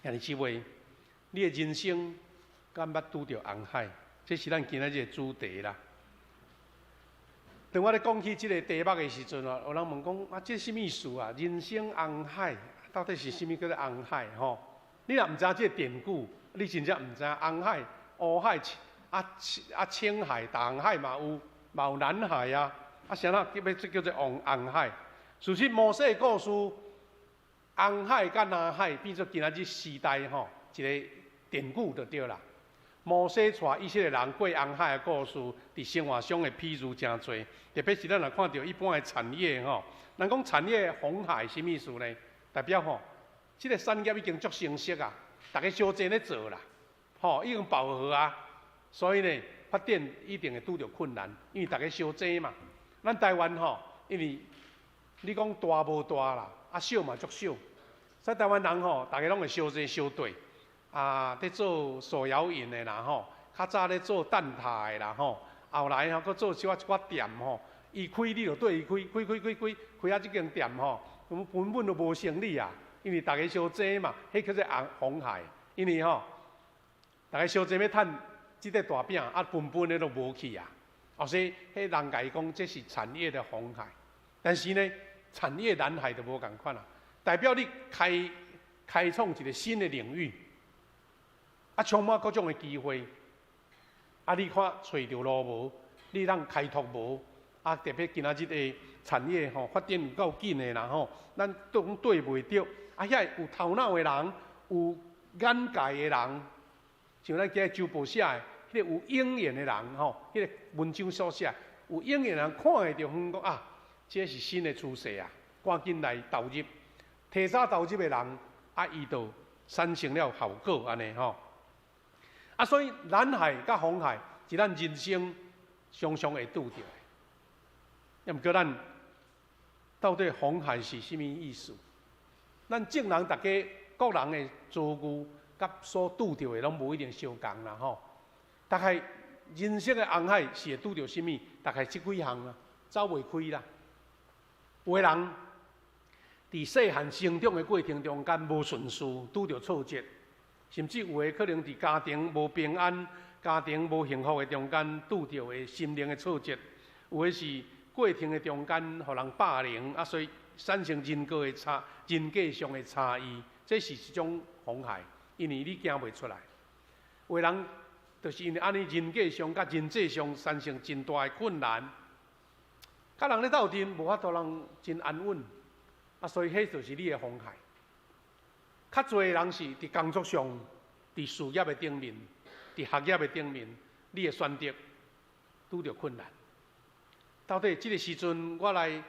兄弟姊妹，你的人生敢捌拄著紅海？這是咱今仔日的主題啦。當我咧講起這個題目的時陣啊，有人問講啊，這啥物意思啊？人生紅海到底是啥物叫做紅海？吼，你若毋知這個典故，你真正毋知紅海、烏海、啊啊青海、大紅海嘛有，嘛有南海啊。啊，啥物叫欲叫做紅紅海？事實摩西的故事，紅海佮南海變做今仔日時代吼一個典故就對啦。摩西帶以色列人過紅海的故事，佇生活上的譬喻誠濟，特別是咱若看著一般的產業吼，人講產業紅海啥物意思呢？代表吼，這個產業已經足成熟啊，逐家相爭咧做啦，吼已經飽和啊，所以呢，發展一定會拄著困難，因為逐家相爭嘛。咱台灣吼，因為你講大無大啦，啊小嘛足小，所以台灣人吼，逐家攏會相爭相對。啊，佇做手搖飲的啦吼，較早咧做蛋撻的啦吼，後來吼閣做小可一寡店吼，伊開你就綴伊開，開開開開，開啊這間店吼，根本就無生意啊，因為逐家相爭嘛，彼叫做紅紅海，因為吼，逐家相爭欲趁這塊大餅，啊分分的都無去啊，哦，所以彼人共伊講這是產業的紅海，但是呢，產業藍海就無仝款啊，代表你開開創一個新的領域。啊，充滿各種的機會，啊，你看揣著路無？你通開拓無？啊，特別今仔日的產業吼發展有夠緊的啦吼，咱都講綴袂著。啊，遐有頭腦的人，有眼界的人，像咱今日周報寫的，彼個有鷹眼的人吼，彼個文章所寫，有鷹眼的人看會著遠講啊，這是新的趨勢啊，趕緊來投入，提早投入的人，啊，伊就產生了效果按呢吼。啊，所以藍海佮紅海是咱人生常常會拄著的。抑毋過咱到底紅海是啥物意思？咱眾人逐家各人的遭遇佮所拄著的攏無一定相仝啦吼。大概人生的紅海是會拄著啥物？大概這幾項啦，走袂開啦。有的人佇細漢成長的過程中間無順遂，拄著挫折。甚至有的可能佇家庭無平安、家庭無幸福的中間拄著的心靈的挫折；有的是過程的中間予人霸凌，啊，所以產生人格的差、人格上的差異，這是一種紅海，因為你行袂出來。有的人就是因為按呢人格上佮人際上產生真大的困難，佮人咧鬥陣無法度人真安穩，啊，所以彼就是你的紅海。較濟人是佇工作上、佇事業的頂面、佇學業的頂面，你的選擇拄著困難。到底這個時陣，我來，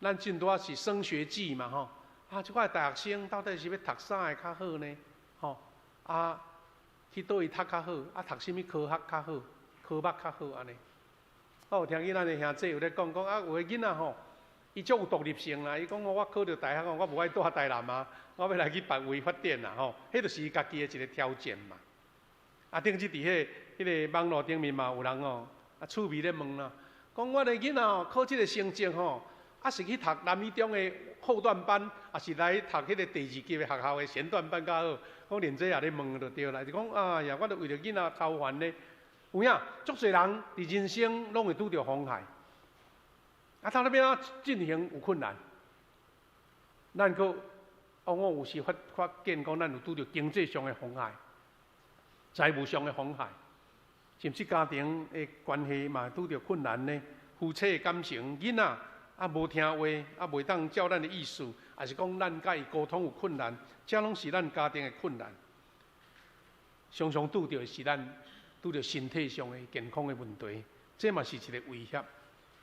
咱進拄仔是升學季嘛吼，啊，這款大學生到底是欲讀啥的較好呢？吼，啊，去佗位讀較好？啊，讀啥物科學較好？科目較好按呢？我有聽見咱的兄弟有咧講講啊，有的囡仔吼，伊足有獨立性啦。伊講我考著大學，我無愛蹛台南啊，我欲來去別位發展啦吼。彼就是伊家己的一個挑戰嘛。啊，頂次佇彼彼個網路頂面嘛有人哦，啊趣味咧問啦，講我的囡仔哦考這個成績吼，啊是去讀南一中的後段班，抑是來讀彼個第二級的學校的前段班較好？講連這也咧問就對啦，就講哎呀，我著為著囡仔操煩咧。有影，足濟人佇人生攏會拄著紅海，啊，到底欲按怎進行有困難，咱閣往往有時發發現講，咱有拄著經濟上的紅海、財務上的紅海，甚至家庭的關係嘛拄著困難呢。夫妻的感情、囡仔啊無聽話，啊袂當照咱的意思，抑是講咱佮伊溝通有困難，這攏是咱家庭的困難。常常拄著的是咱拄著身體上的健康的問題，這嘛是一個威脅。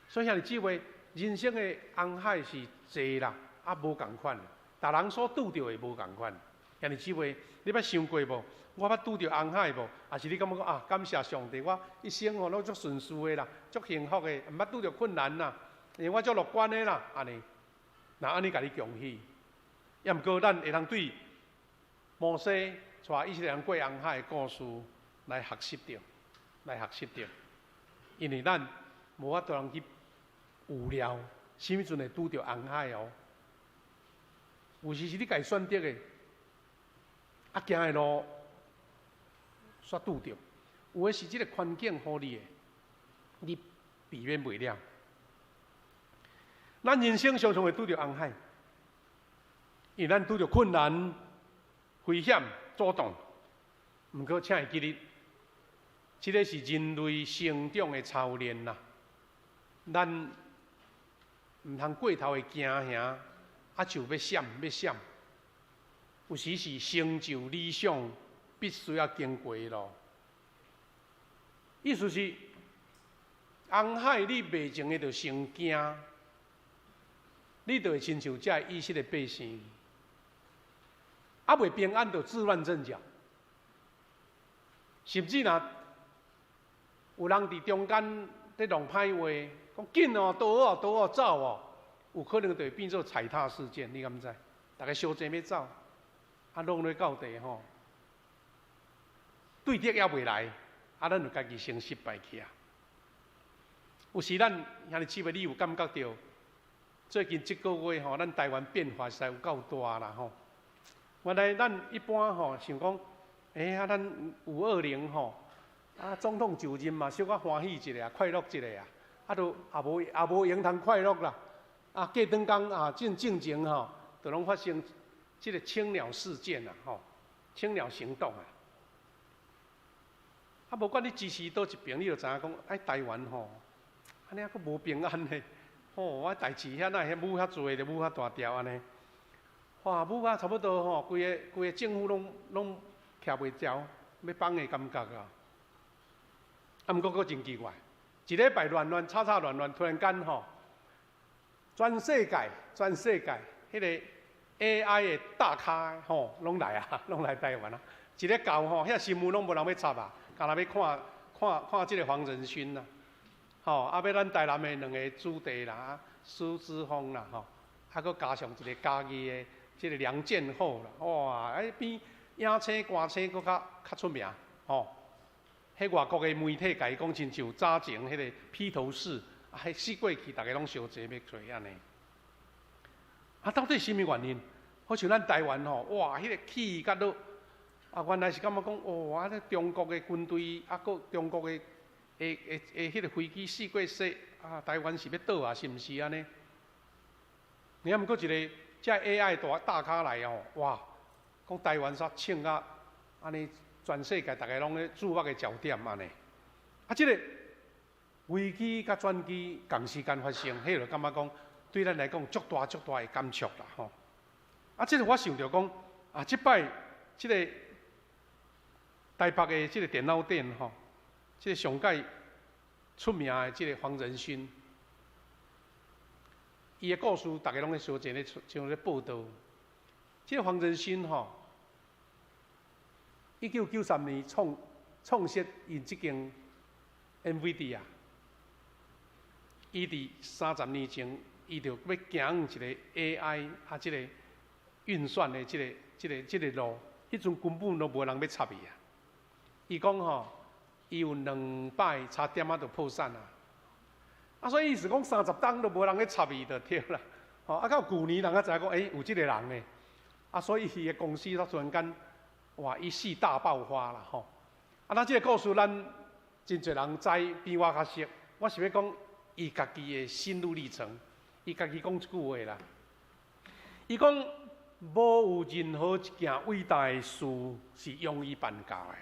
所以兄弟姊妹，人生的紅海是濟啦，啊無仝款，逐人所拄著的無仝款。兄弟姊妹，你捌想過無？我捌拄著紅海無？抑是你感覺講啊？感謝上帝，我一生吼攏足順遂的啦，足幸福的，毋捌拄著困難啦，因為我足樂觀的啦，按呢。若按呢共你恭喜，抑毋過咱會當對摩西帶以色列人過紅海的故事來學習著，來學習著。因為咱無法度通去預料，啥物陣會拄著紅海哦。有時是你家己選擇的，啊行的路煞拄著；有的是這个環境予你的，你避免袂了。咱人生常常會拄著紅海，因為咱拄著困難、危險、阻擋。毋過，請會記得，這个是人類成長的操練啦。咱毋通過頭的驚嚇，啊就欲閃欲閃。有時是成就理想必須要經過的路。意思是，紅海你袂前的就先驚，你就會親像這以色列百姓，啊袂平安就自亂陣腳，甚至若有人佇中間佇弄歹話，講緊哦，倒哦，倒哦，走哦，有可能就會變做踩踏事件，你敢知？逐家相爭欲走，啊，弄落到底吼，對敵猶未來，啊，咱就家己先失敗去啊。有時咱兄弟姊妹，你有感覺著最近這個月吼，咱台灣變化實在有夠大啦吼。原來咱一般吼想講，欸啊，咱520吼，啊總統就任嘛，小可歡喜一下，快樂一下啊，啊都也無也無閒通快樂啦。啊過轉工啊，進進前吼，就攏發生這個青鳥事件啊，吼，青鳥行動啊。啊，無管你支持佗一邊，你就知影講，哎，台灣吼，按呢猶閣無平安呢，吼，我代誌遐哪會舞遐濟，就舞遐大條按呢。哇，舞甲差不多吼，規个規个政府攏攏徛袂牢，欲崩的感覺啊。啊，毋過閣真奇怪，一禮拜亂亂吵吵亂亂，突然間吼，全世界全世界彼个 AI 的大咖吼，攏來啊，攏來台灣啊。一日到吼，遐新聞攏無人欲插啊，干焦欲看看看這个黃仁勳啦，吼，啊欲咱台南的兩个子弟啦，蘇姿豐啦，吼，啊閣加上一个嘉義的這个梁建厚啦，哇，啊比影星歌星閣較較出名，吼。彼外國的媒體共伊講親像早前彼个披頭士，啊，彼死過去，逐家攏相爭欲揣按呢。啊，到底啥物原因？好像咱台灣吼，哇，彼个起甲落，啊，原來是感覺講，哦，啊，這中國的軍隊，啊，閣中國的的的的彼个飛機四過說，啊，台灣是欲倒啊，是毋是按呢？你啊，毋過一个這 AI 大大咖來哦，哇，講台灣煞衝甲按呢，全世界逐家攏咧注目的焦點按呢。啊，這个危機佮轉機仝時間發生，彼就感覺講對咱來講足大足大的感觸啦吼。啊，這个我想著講，啊，這擺這个台北的這个電腦展吼，這个上蓋出名的這个黃仁勳，伊的故事逐家攏咧相爭咧像咧報導。這个黃仁勳吼，1993年創創設𪜶這間 NVIDIA，伊佇30年前，伊就欲行一个 AI 啊，這个運算的這个、這个、這个路，彼陣根本攏無人欲插伊啊。伊講吼，伊有兩擺差點仔就破產啊。啊，所以意思講30冬都無人咧插伊就對啦。吼，啊到舊年人才知影講，欸，有這个人呢。啊，所以伊的公司才突然間，哇，一夕大爆發啦吼。啊，那這个故事咱真濟人知，比我較熟。我是欲講伊家己的心路歷程，伊家己講一句話啦。伊講無有任何一件偉大的事是容易辦到的。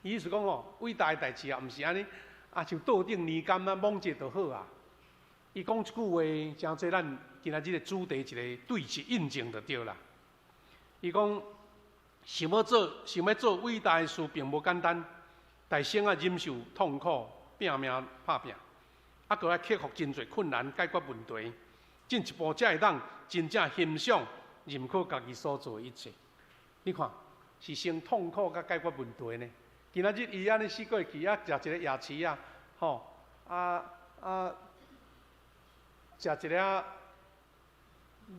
意思講吼，偉大的代誌啊，毋是按呢，啊像桌頂年柑啊，摸者就好啊。伊講一句話，誠濟咱今仔日的主題一個對齊印證就對啦。伊講，想欲做偉大的事，並無簡單，但先愛忍受痛苦、拼命拍拚，啊，閣愛克服真濟困難，解決問題，進一步才會當真正欣賞、認可家己所做的一切。你看，是先痛苦佮解決問題呢？今仔日伊按呢死過去，啊，食一个夜市啊，吼，啊啊，食一个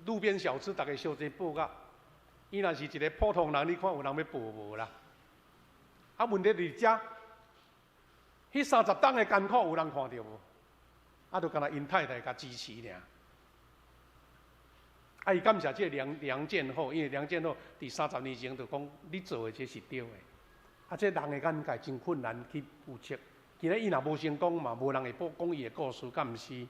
路邊小吃，逐家相齊報甲。伊若是一个普通人，你看有人欲報無啦？啊，問題佇遮，彼30冬的艱苦有人看著無？啊，就干焦𪜶太太共支持爾。啊，伊感謝這個梁建浩，因為梁建浩佇30年前就講，你做的這是對的。啊，這人的眼界真困難去預測。今仔伊若無成功嘛，無人會報講伊的故事，敢毋是？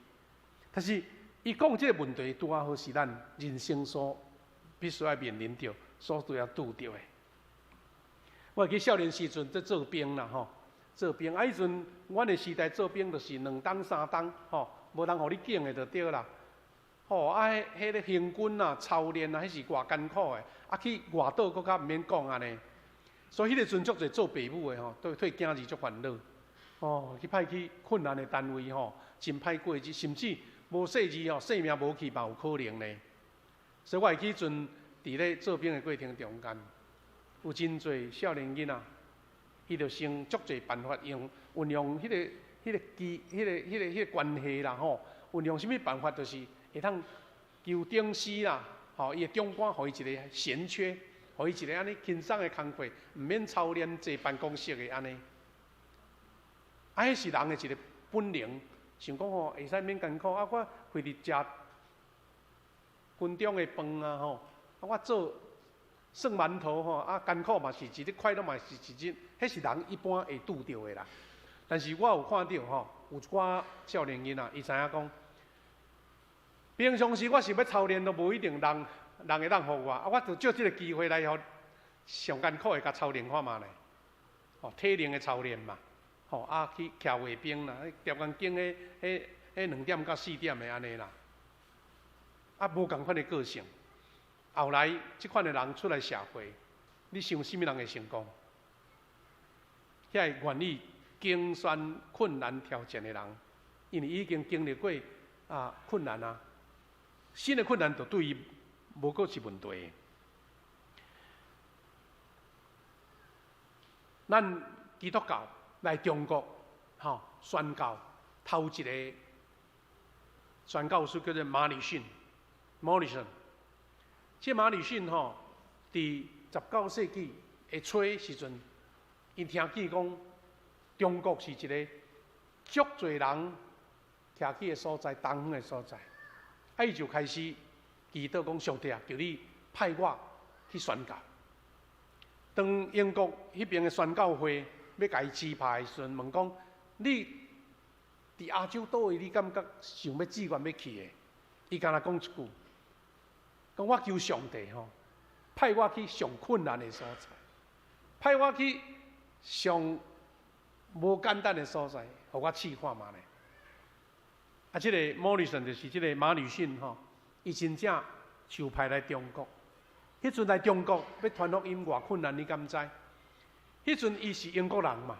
但是伊講這個問題，拄仔好是咱人生所必須愛面臨著，所拄要拄著的。我會記少年時陣咧做兵啦，吼，做兵啊！彼陣阮的時代做兵就是2冬3冬，吼，無人予你揀的就對啦。吼啊，彼彼个行軍啊、操練啊，彼是偌艱苦的。啊，去外島閣較毋免講按呢。所以彼个陣足濟做爸母的吼，對替囝兒足煩惱。哦，去派去困難的單位吼，真歹過日，甚至無細膩吼，性命無去嘛有可能呢。所以我會記彼陣佇咧做兵的過程中間，有真濟少年囡仔，伊就想足濟辦法用運用彼个、彼个機、彼個、彼個、彼個關係啦吼，運用啥物辦法，就是會當求頂司啦，吼，伊的長官予伊一個閒缺，予伊一個按呢輕鬆的工課，毋免操練坐辦公室的按呢。啊，彼是人的一個本能，想講吼會使免艱苦，啊，我會佇食軍中的飯啊吼，啊，我做算饅頭吼，啊，艱苦嘛是一日，快樂嘛是一日，彼是人一般會拄著的啦。但是我有看著吼，有一寡少年囡仔，伊知影講，平常時我是欲操練都無一定人人會當予我，啊，我就借這个機會來予上艱苦的共操練看覓咧，吼，體能的操練嘛，吼，啊，去徛衛兵啦，諜間間彼彼彼2點到4點的按呢啦，啊，無仝款的個性。後來這款的人出來社會，你想啥物人會成功？遐個願意經選困難挑戰的人，因為伊已經經歷過啊困難啊，新的困難就對伊無閣是問題。咱基督教來中國，吼宣教，頭一个宣教師叫做馬禮遜（Morrison）。這馬禮遜吼，佇19世紀的初時陣，伊聽見講中國是一个足濟人徛去的所在，東方的所在，啊，伊就開始祈禱講：上帝啊，求你派我去宣教。當英國彼邊的宣教會欲共伊指派的時陣，問講：你佇亞洲佗位，你感覺想欲志願欲去的？伊干焦講一句。講我求上帝吼，派我去上困難的所在，派我去上無簡單的所在，予我試看覓咧。啊，這个莫里森就是這个馬禮遜吼，伊真正受派來中國。彼陣來中國欲傳福音偌困難，你敢知？彼陣伊是英國人嘛，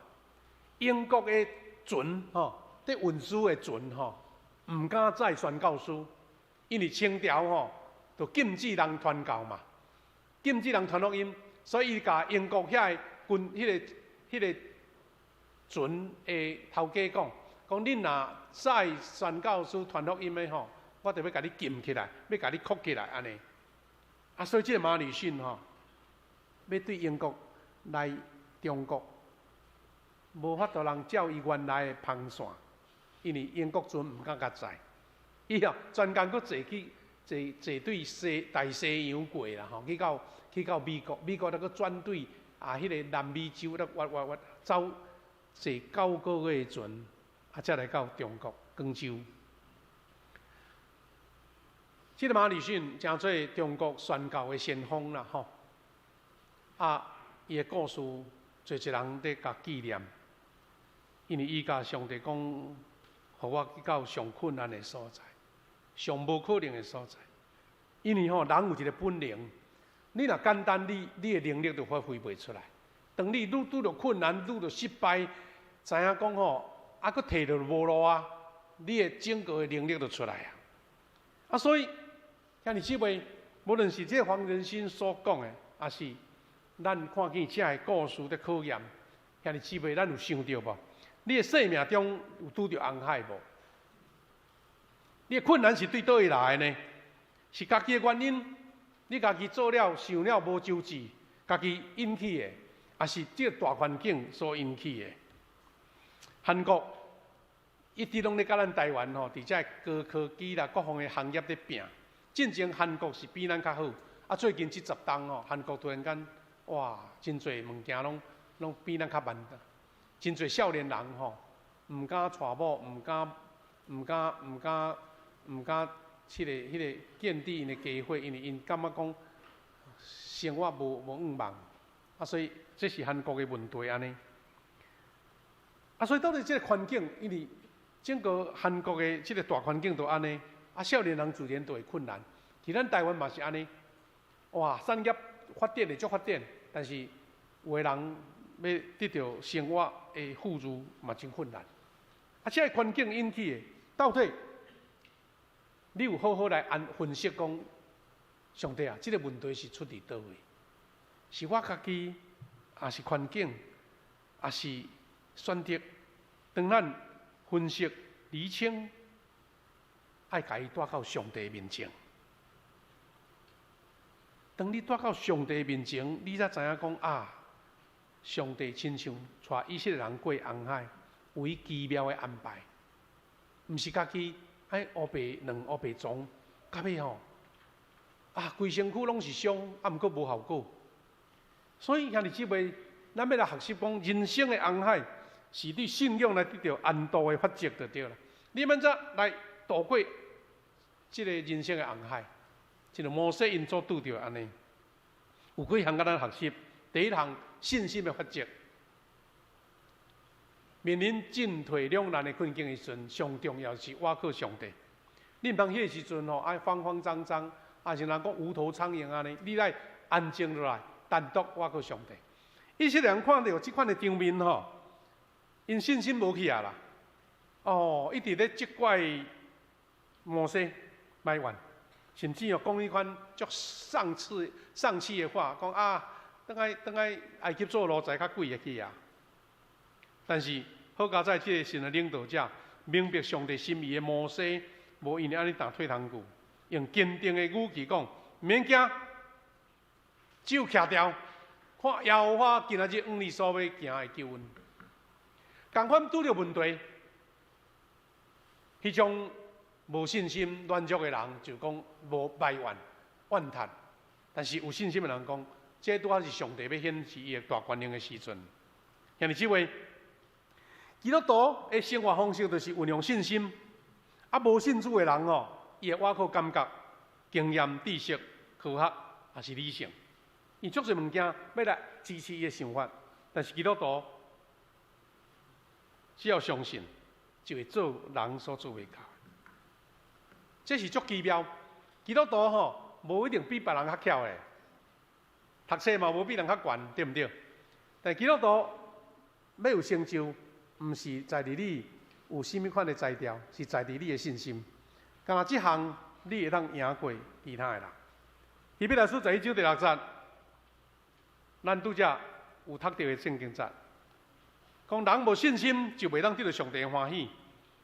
英國的船吼，佇運輸的船吼，毋敢載宣教師，因為清朝吼。就禁止人傳教嘛，禁止人傳福音，所以伊共英國遐个軍、彼个、彼个船的頭家講，講恁若載宣教師傳福音的吼，我就欲共你禁起來，欲共你銬起來按呢。啊，所以這个馬禮遜吼，欲對英國來中國，無法度人照伊原來的航線，因為英國船毋敢共載，伊哦專工閣坐去。坐坐對西大西洋過啦吼，去到美國，美國閣轉對啊，彼个南美洲咧，挖挖挖走坐9個月的船，啊，才來到中國廣州。這个馬禮遜成做中國宣教的先鋒啦吼，啊，伊的故事濟濟人佇共紀念，因為伊共上帝講，予我去到上困難的所在。上無可能的所在，因為吼人有一個本能，你若簡單，你的能力就發揮袂出來。當你愈拄著困難、拄著失敗，知影講吼，啊，閣退著無路啊，你的整個的能力就出來啊。啊，所以兄弟姊妹，無論是這個黃仁勳所講的，抑是咱看見這个故事的考驗，兄弟姊妹，咱有想著無？你的生命中有拄著紅海無？你的困難是對佗位來的呢？是家己的原因，你家己做了、想了無周至，家己引起的，抑是這個大環境所引起的？韓國一直攏咧佮咱台灣吼，佇這高科技啦各方的行業咧拚。進前韓國是比咱較好，啊，最近這10冬吼，韓國突然間哇，真濟物件攏比咱較慢。真濟少年人吼，毋敢娶某，毋敢彼個建立𪜶的家伙，因為𪜶感覺講生活無向望，啊，所以這是韓國的問題按呢。啊，所以到底這個環境，因為整個韓國的這個大環境都按呢，啊，少年人自然就會困難。佇咱台灣嘛是按呢，哇，產業發展會足發展，但是有的人欲得著生活的富裕嘛真困難。啊，這個環境引起的，到底你有好好來按分析講，上帝啊，這個問題是出佇佗位？是我家己，抑是環境，抑是選擇？當咱分析釐清，愛共伊帶到上帝面前。當你帶到上帝面前，你才知影講啊，上帝親像帶以色列人過紅海，有伊奇妙的安排，毋是家己愛烏白亂烏白撞，到尾吼啊，規身軀攏是傷，啊，毋過無效果。所以兄弟姊妹，咱欲來學習講人生的紅海，是你信仰來得著安度的法則就對啦。你欲按怎來渡過這个人生的紅海？這個摩西𪜶所拄著按呢，有幾項共咱學習。第一項，信心的法則。面臨進退兩難的困境的時陣，上重要是倚靠上帝。你毋通彼个時陣吼，愛慌慌張張，抑是人講無頭蒼蠅按呢，你愛安靜落來，單獨倚靠上帝。以色列人看著這款的場面吼，𪜶信心無起來啦。哦，一直咧責怪摩西埋怨，甚至哦講彼款足喪氣喪氣的話，講啊，轉來轉來埃及做奴才較貴會去啊。但是好佳哉，這个神的領導者明白上帝心意的摩西，無因為按呢打退堂鼓，用堅定的語氣講：免驚，手徛牢，看耶和華今仔日向你所欲行的救恩。仝款拄著問題，彼種無信心軟弱的人就講無埋怨怨嘆，但是有信心的人講，這拄仔是上帝欲顯示伊的大權能的時陣。兄弟姊妹，基督徒的生活方式就是運用信心，啊，無信主的人哦，伊會倚靠感覺、經驗、知識、科學，抑是理性，伊足濟物件欲來支持伊的想法。但是基督徒只要相信，就會做人所做袂到。這是足奇妙。基督徒吼，無一定比別人較巧的，讀冊嘛無比人較懸，對毋對？但基督徒欲有成就，毋是在佇你有啥物款的才調，是在佇你的信心。干焦這項，你會當贏過其他的人。希伯來書11章第6節，咱拄才有讀著的聖經節，講人無信心就袂當得著上帝的歡喜。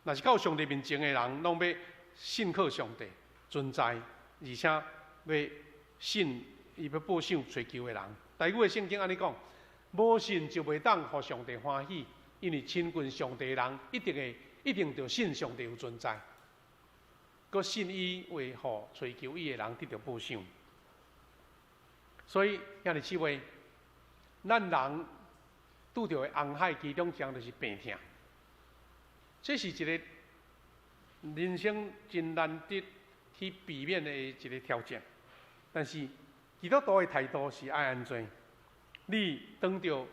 若是到上帝面前的人，攏欲信靠上帝存在，而且欲信伊欲報賞揣求的人。台語的聖經按呢講：無信就袂當予上帝歡喜，因為親近上帝的人一定會一定著信上帝有存在，閣信伊會予揣求伊的人得著報賞。所以兄弟姊妹，咱人拄著的紅海其中一項就是病痛，這是一個人生真難得去避免的一個挑戰。但是基督徒的態度是愛按怎？你當著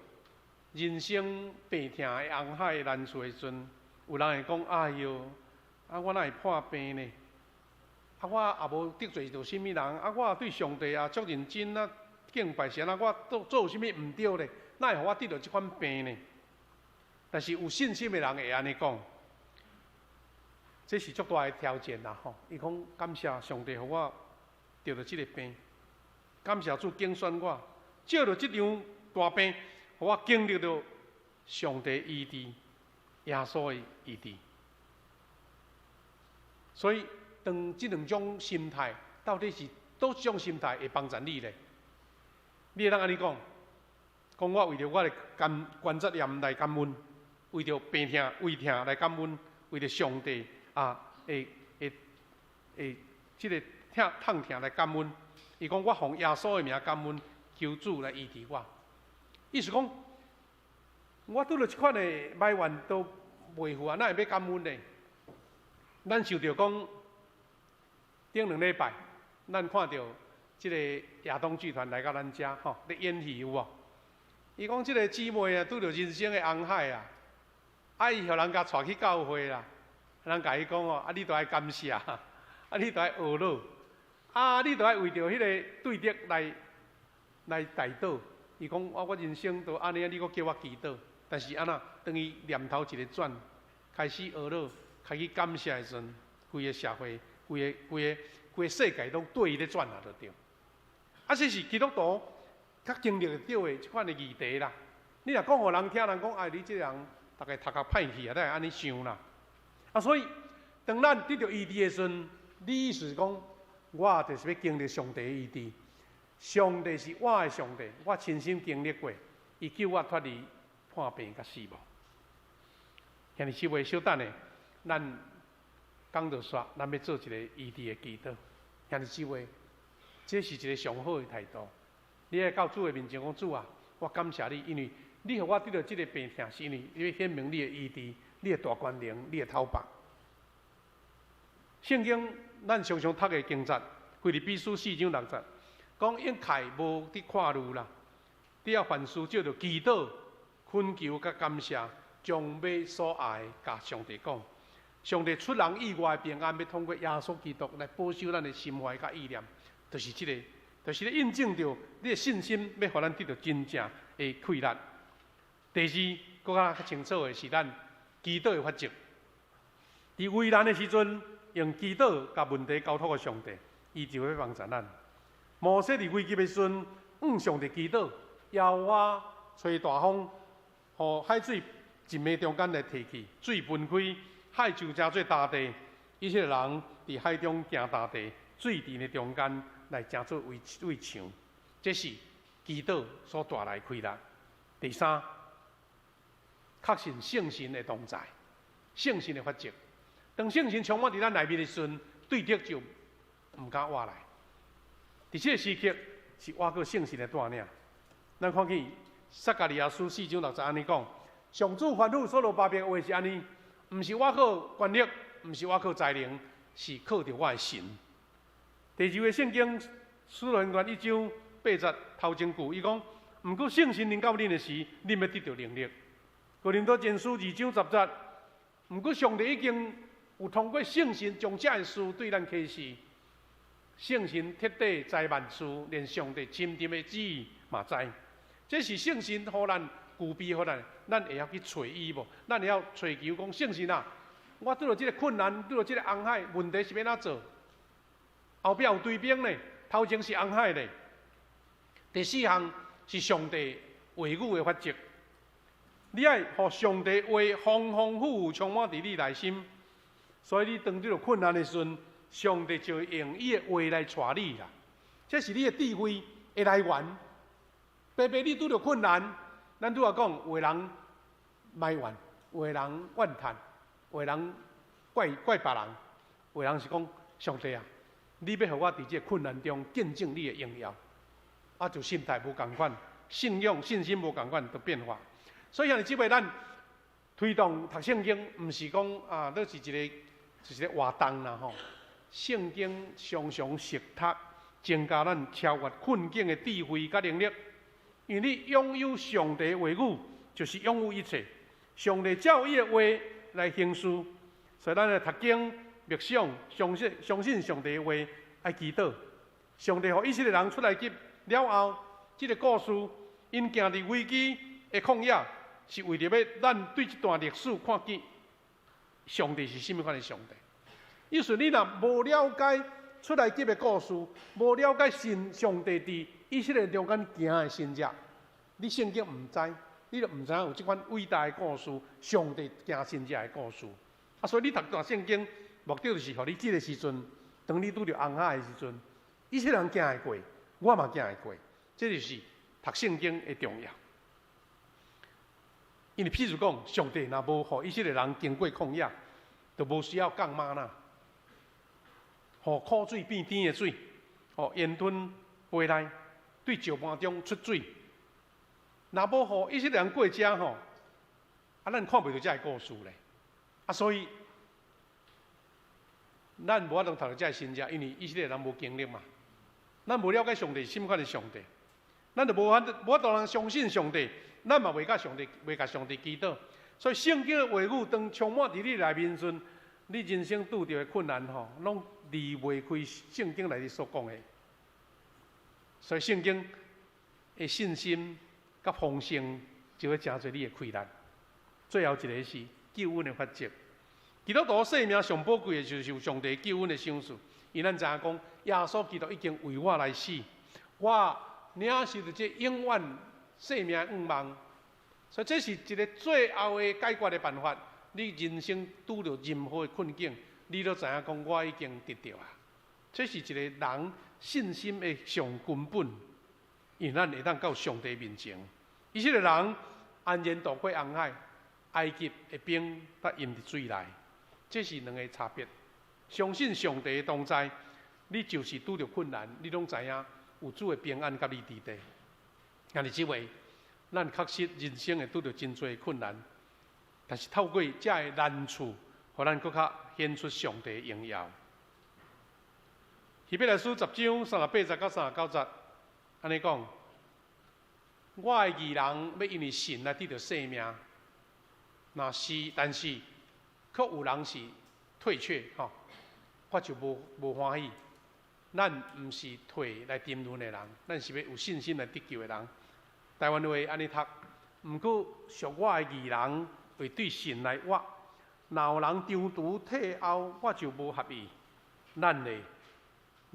人生病痛的紅海難處的時陣，有人會講：哎喲，啊我哪會破病呢？啊我也無得罪著啥物人，啊我也對上帝也足認真啊。敬拜是按怎？我做做啥物毋對咧？哪會予我得著這款病呢？但是有信心的人會按呢講，這是足大的挑戰啦吼！伊講感謝上帝，予我得著這个病，感謝主揀選我，藉著這場大病，予我經歷著上帝醫治，耶穌的醫治。所以，當這兩種心態，到底是佗一種心態會幫助你咧？你會當按呢講，講我為著我的關關節炎來感恩，為著病痛、胃疼來感恩，為著上帝啊，會會會這个疼痛疼來感恩。伊講我奉耶穌的名感恩，求主來醫治我。意思講，我拄著這款的埋怨都袂赴啊，哪會欲感恩呢？咱想著講，頂兩禮拜，咱看著這个亞東劇團來到咱遮吼，咧演戲有無？伊講這个姊妹啊，拄著人生的紅海啊，啊伊予人共帶去教會啦，人共伊講哦，啊你著愛感謝，啊你著愛呵咾，啊你著愛為著彼个對敵來來代禱。伊講我我人生都按呢，你閣叫我祈禱，但是按怎？當伊念頭一个轉，開始呵咾，開始感謝的時陣，規个社會、規个規个規个世界攏對伊咧轉啊，就對。啊，這是基督徒較經歷會著的這款的議題啦。你若講予人聽，人講哎，你這个人逐家頭殼歹去啊，才會按呢想啦。啊，所以當咱得著醫治的時陣，你意思是講，我就是欲經歷上帝的醫治。上帝是我的上帝，我親身經歷過，伊救我脫離破病佮死亡。兄弟姊妹，稍等下，咱講著煞，咱欲做一个醫治的祈禱。兄弟姊妹，這是一个上好的態度。你愛到主的面前講，主啊，我感謝你，因為你予我得著這个病痛，是因為你欲顯明你的醫治、你的大權能、你的頭目。聖經咱常常讀的經節，腓立比書四章六節，講一概無佇看慮啦，只要凡事藉著祈禱、懇求佮感謝，將欲所愛的共上帝講。上帝出人意外的平安，欲通過耶穌基督來保守咱的心懷佮意念，就是這个，就是咧印證著你的信心，欲予咱得著真正的氣力。第二，閣較較清楚的是咱祈禱的法則。佇危難的時陣，用祈禱共問題交託予上帝，伊就會幫助咱。摩西佇危急的時陣，向上帝祈禱，耶和華吹大風，予海水一暝中間來退去，水分開，海就成做乾地。以色列人佇海中行乾地，水佇𪜶中間來成做圍圍牆。這是祈禱所帶來的氣力。第三，確信聖神的同在，聖神的法則。當聖神充滿佇咱內面的時陣，對敵就毋敢倚來。佇這个時刻是倚靠聖神的帶領。咱看見撒迦利亞書四章六節按呢講：上主吩咐所羅巴伯的話是按呢，毋是倚靠權力，毋是倚靠才能，是靠著我的神。第二節聖經使徒行傳一章八節頭前句，伊講：毋過聖神臨到恁的時，恁欲得著能力。哥林多前書二章十節，毋過上帝已經有通過聖神將這个事對咱啟示。聖神徹底知萬事，連上帝深沉的旨意嘛知。這是聖神予咱具備，予咱，咱會曉去揣伊無？咱會曉揣求講聖神啊，我拄著這个困難，拄著這个紅海，問題是欲按怎做？後壁有追兵呢，頭前是紅海咧。第四項是上帝話語的法則，你愛予上帝話豐豐富富充滿佇你內心，所以你當拄著困難的時陣，上帝就會用伊的話來帶你啦。這是你的智慧的來源。白白你拄著困難，咱拄仔講，有的人埋怨，有的人怨嘆，有的人怪怪別人，有的人是講上帝啊，你欲予我佇這个困難中見證你的榮耀，啊，就心態無仝款，信仰信心無仝款，就變化。所以兄弟姊妹，咱推動讀聖經，毋是講啊，都是一个就是一个活動啦吼。聖經常常熟讀，增加咱超越困境的智慧佮能力。因為你擁有上帝話語，就是擁有一切。上帝照伊的話來行事，所以咱來讀經、默想、相信、相信上帝的話，愛祈禱。上帝予以色列人出埃及了後，這个故事，𪜶行佇危機的曠野，是為著欲咱對這段歷史看見上帝是啥物款的上帝。意思你若無了解出埃及的故事，無了解神上帝佇以色列中間行的神跡，你聖經毋知，你就毋知影有這款偉大的故事，上帝行神跡的故事。啊，所以你讀段聖經，目的就是予你這个時陣，當你拄著紅海的時陣，以色列人行會過，我嘛行會過，這就是讀聖經的重要。因為譬如講，上帝若無予以色列人經過曠野，就無需要降嗎哪，予苦水變甜的水，予煙吞杯內，對石盤中出水。若無予以色列人過遮吼，啊，咱看袂著這个故事咧。啊，所以咱無法度讀著這个神跡，因為以色列人無經歷嘛。咱無了解上帝是啥物款的上帝，咱就無法度通相信上帝，咱嘛袂共上帝祈禱。所以聖經的話語當充滿佇你內面時，你人生拄著的困難吼，攏離袂開聖經內底所講的。所以聖經的信心佮豐盛，就會成做你的氣力。最後一个是救恩的法則。基督徒生命上寶貴的就是有上帝救恩的賞賜。因咱知影講，耶穌基督已經為我來死，我領受著這永遠生命的願望。所以這是一个最後的解決的辦法。你人生拄著任何的困境，你都知影講，我已經得著啊。這是一个人信心的上根本，因為咱會當到上帝面前。以色列人安然渡過紅海，埃及的兵才淹佇水內，這是兩个差別。相信上帝的同在，你就是拄著困難，你攏知影有主的平安佮你佇底。兄弟姊妹，咱確實人生會拄著真濟困難，但是透過這个難處，予咱閣較顯出上帝的榮耀。希伯來書10章38節到39節，按呢講：我的義人欲因為信來得著生命，若是但是，卻有人是退卻，吼，我就無歡喜。咱毋是退來沉淪的人，咱是欲有信心來得救的人。台灣話按呢讀，毋過屬我的義人會對信來活，若有人中途退後，我就無合意。咱咧，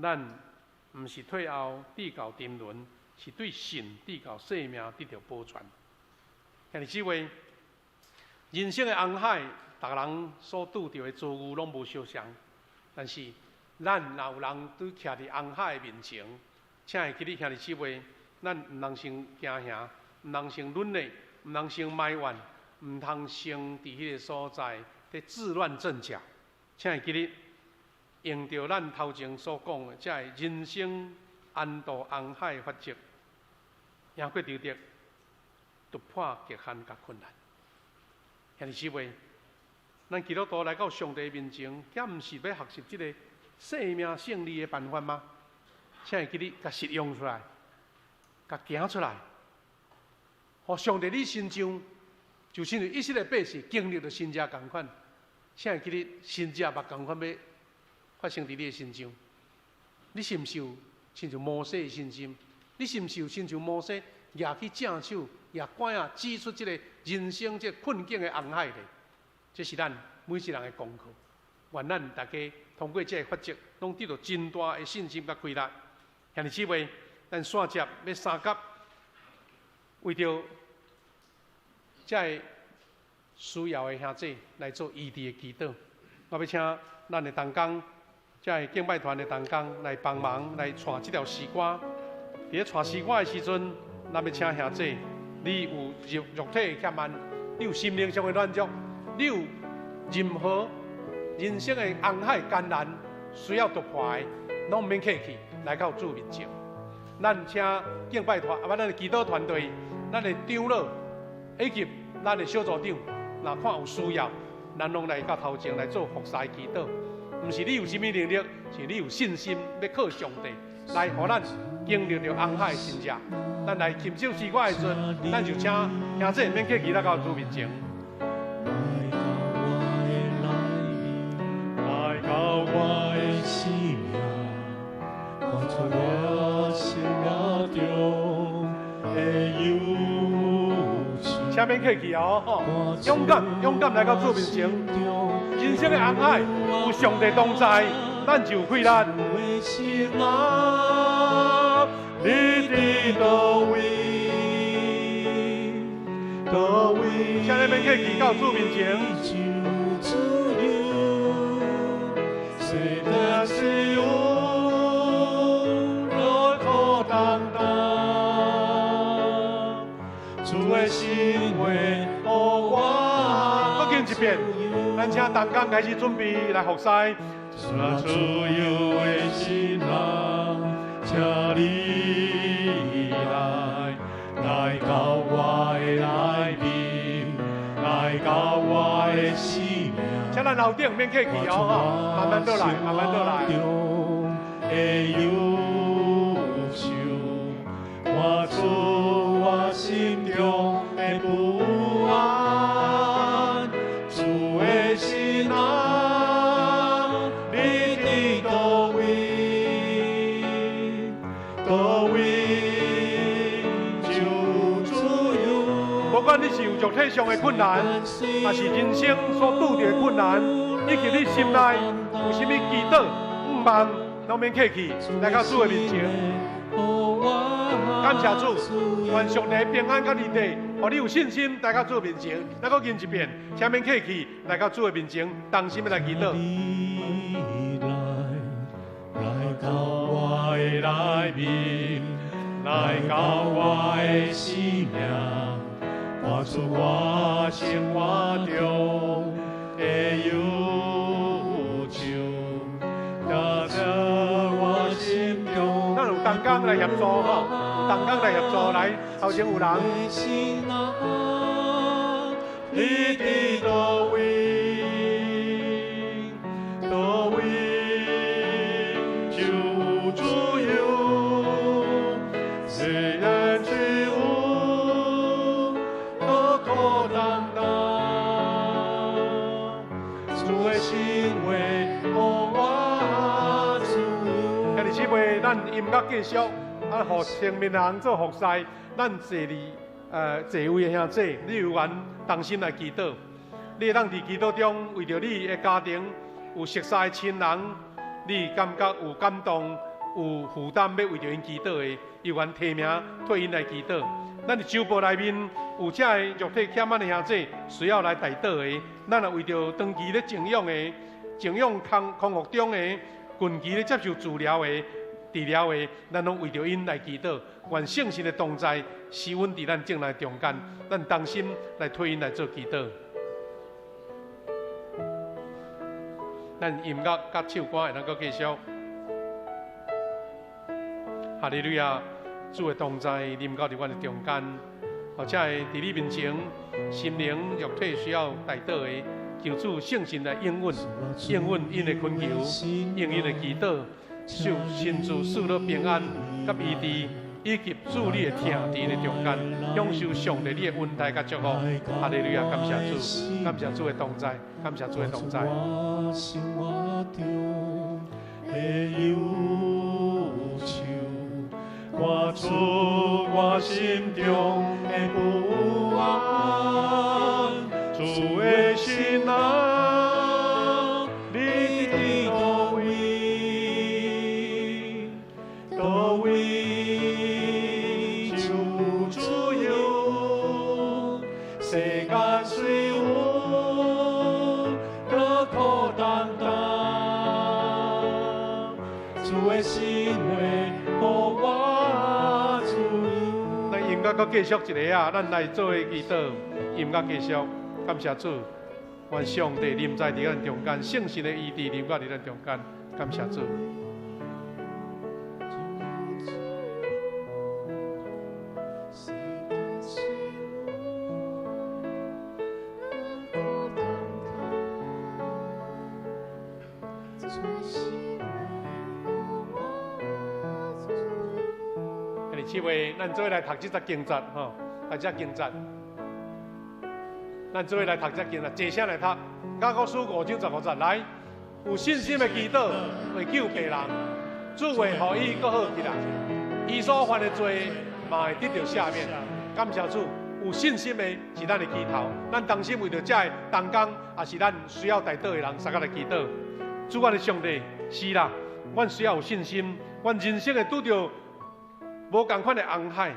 咱毋是退後至到沉淪，是對信至到生命得著保全。兄弟姊妹，人生的紅海，逐个人所拄著的遭遇攏無相仝，但是咱若有人拄徛佇紅海的面前，請會記得兄弟姊妹，咱毋通先驚嚇，毋通先軟弱，毋通先埋怨，毋通先佇彼个所在佇自亂陣腳。請會記得，用著咱頭前所講的，這个人生安渡紅海的法則，贏過仇敵，突破極限佮困難。兄弟姊妹，咱基督徒來到上帝面前，敢毋是欲學習這个生命勝利的辦法嗎？請會記得，共實用出來，共行出來，予上帝你身上，就親像以色列百姓經歷著神跡仝款，請會記得神跡嘛仝款欲發生佇你的身上。你是毋是有親像摩西的信心？你是毋是有親像摩西舉起正手，舉拐仔指出這个人生這个困境的紅海咧？這是咱每一人的功課。願咱大家通過這个法則，攏得著真大的信心佮氣力。兄弟姊妹，咱煞接欲相佮，為著這个需要的兄弟來做醫治的祈禱。我欲請咱的同工，這个敬拜團的同工來幫忙來帶這條詩歌。佇咧帶詩歌的時陣，咱欲請兄弟，你有肉體的欠慢，你有心靈上的軟弱，你有任何人生的紅海艱難需要突破的，攏毋免客氣，來到主面前。咱請敬拜團，啊，咱的祈禱團隊，咱的長老以及咱的小組長，若看有需要，咱攏來到頭前來做服侍祈禱。毋是你有啥物能力，是你有信心欲靠上帝來予咱經歷著紅海的神跡。咱來欣賞詩歌的時陣，咱就請兄弟免客氣來到主面前。來到我的內面，來到我的生命，看出我生命中的憂愁。請免客氣哦，吼！勇敢，勇敢來到主面前。人生的紅海有上帝同在，咱就有氣力。你佇佗位？佗位？請你免客氣到主面前。世間雖有勞苦擔擔，主的心話予我。閣敬一遍，咱請同工開始準備來服侍。主由的神啊，請你來，來到我的內面，來到我的生命。請咱樓頂免客氣哦，慢慢倒來，慢慢倒來。的憂愁，看出我心中的不安。主的神啊，你佇佗位？佗位就自由。不管你是有肉體上的困難，還是人生所拄著的困難，以及你心內有啥物祈禱、願望，攏免客氣，來到主的面前。感謝主，願上帝平安佮恩典，予你有信心來到主的面前。咱閣念一遍，請免客氣，來到主的面前，同心來祈禱。你來，來到我的內面，來到我的生命，看出我生活中的憂愁，踏在我心中。咱有同工來協助吼，同工來協助，來頭前有人。你佇佗位？佗位就有自由，世間雖有勞苦擔擔，主的心話予我自由。兄弟姊妹，咱音樂繼續，啊，予前面人做服侍，咱坐佇座位的兄弟，你有緣同心來祈禱，你會當佇祈禱中為著你的家庭有熟悉的親人，你感覺有感動、有負擔，欲為著𪜶祈禱的，有緣提名替𪜶來祈禱。咱佇周報內面有遮个肉體欠咱的兄弟需要來代禱的，咱若為著長期咧靜養的、靜養康康復中的、近期咧接受治療的、治療的，咱攏為著𪜶來祈禱。願聖神的同在，施恩佇咱眾人中間，咱同心來替𪜶來做祈禱。咱音樂佮唱歌會當閣繼續。哈利路亞，主的同在臨到佇阮的中間，或者會佇你面前，心靈肉體需要代禱的，求主聖神來應允，應允𪜶的懇求，應𪜶的祈禱，受神主賜予平安佮醫治，以及主你的疼佇𪜶的中間，享受上帝你的恩待佮祝福。哈利路亞，感謝主，感謝主的同在，感謝主的同在。我生活中的憂愁，看出我心中的不安。主的神啊，你佇佗位？佗位就有自由，世間雖有勞苦擔擔，主的心話予我自由。咱音樂閣繼續一下啊，咱來做个祈禱。音樂繼續，感謝主，願上帝臨在佇咱中間，聖神的醫治臨到佇咱中間，感謝主。兄弟姊妹，咱做伙來讀這節經節吼，讀這經節。咱做伙來讀這經節，齊聲來讀。雅各書5章15節，來，有信心的祈禱會救病人，主會予伊閣好起來。伊所犯的罪嘛嘛會得著赦免。感謝主，有信心的是咱的祈禱，咱同心為著這个同工，也是咱需要代禱的人，相佮來祈禱。主，阮的上帝，是啦，阮需要有信心，阮人生會拄著無仝款的紅海，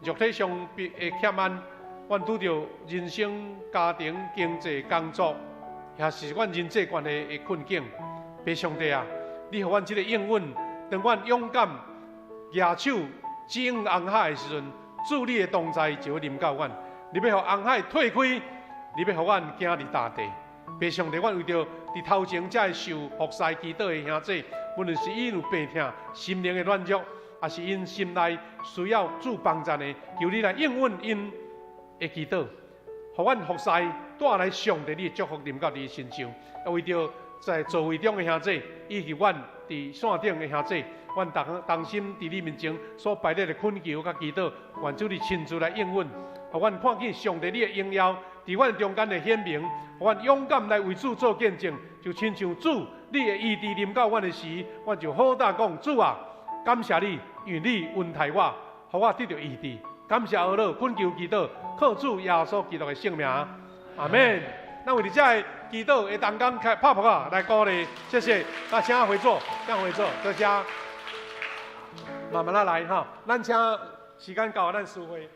肉體上的欠安，阮拄著人生、家庭、經濟、工作，也是阮人際關係的困境。父上帝啊，你予阮這个應允，當阮勇敢舉手指向紅海的時陣，主你的同在就會臨到阮。你欲予紅海退開，你欲予阮行佇大地。父上帝，阮為著佇頭前這个受服侍祈禱的兄弟，無論是𪜶有病痛、心靈的軟弱，抑是𪜶心內需要主幫助的，求你來應允𪜶的祈禱，予阮服侍帶來上帝你的祝福臨到你身上。為著在座位中的兄弟，以及阮佇線頂的兄弟，阮同心佇你面前所擺列的懇求佮祈禱，願主你親自來應允，予阮看見上帝你的榮耀佇阮中間的顯明，予阮勇敢來為主做見證，就親像主你的醫治臨到阮的時，阮就好膽講，主啊，感謝你，因為你恩待我，予我得著醫治。感謝阿樂，懇求祈禱，靠主耶穌基督的聖名，阿們。咱為著這个祈禱的同工開拍噗仔來鼓勵，謝謝。那請回座，請回座，多謝。慢慢仔來哈，咱請時間到，咱司會。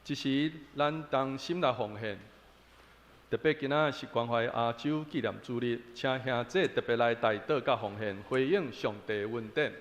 這時，咱同心來奉獻，特別今仔是關懷亞洲紀念主日，請兄弟特別來代禱佮奉獻，回應上帝恩典。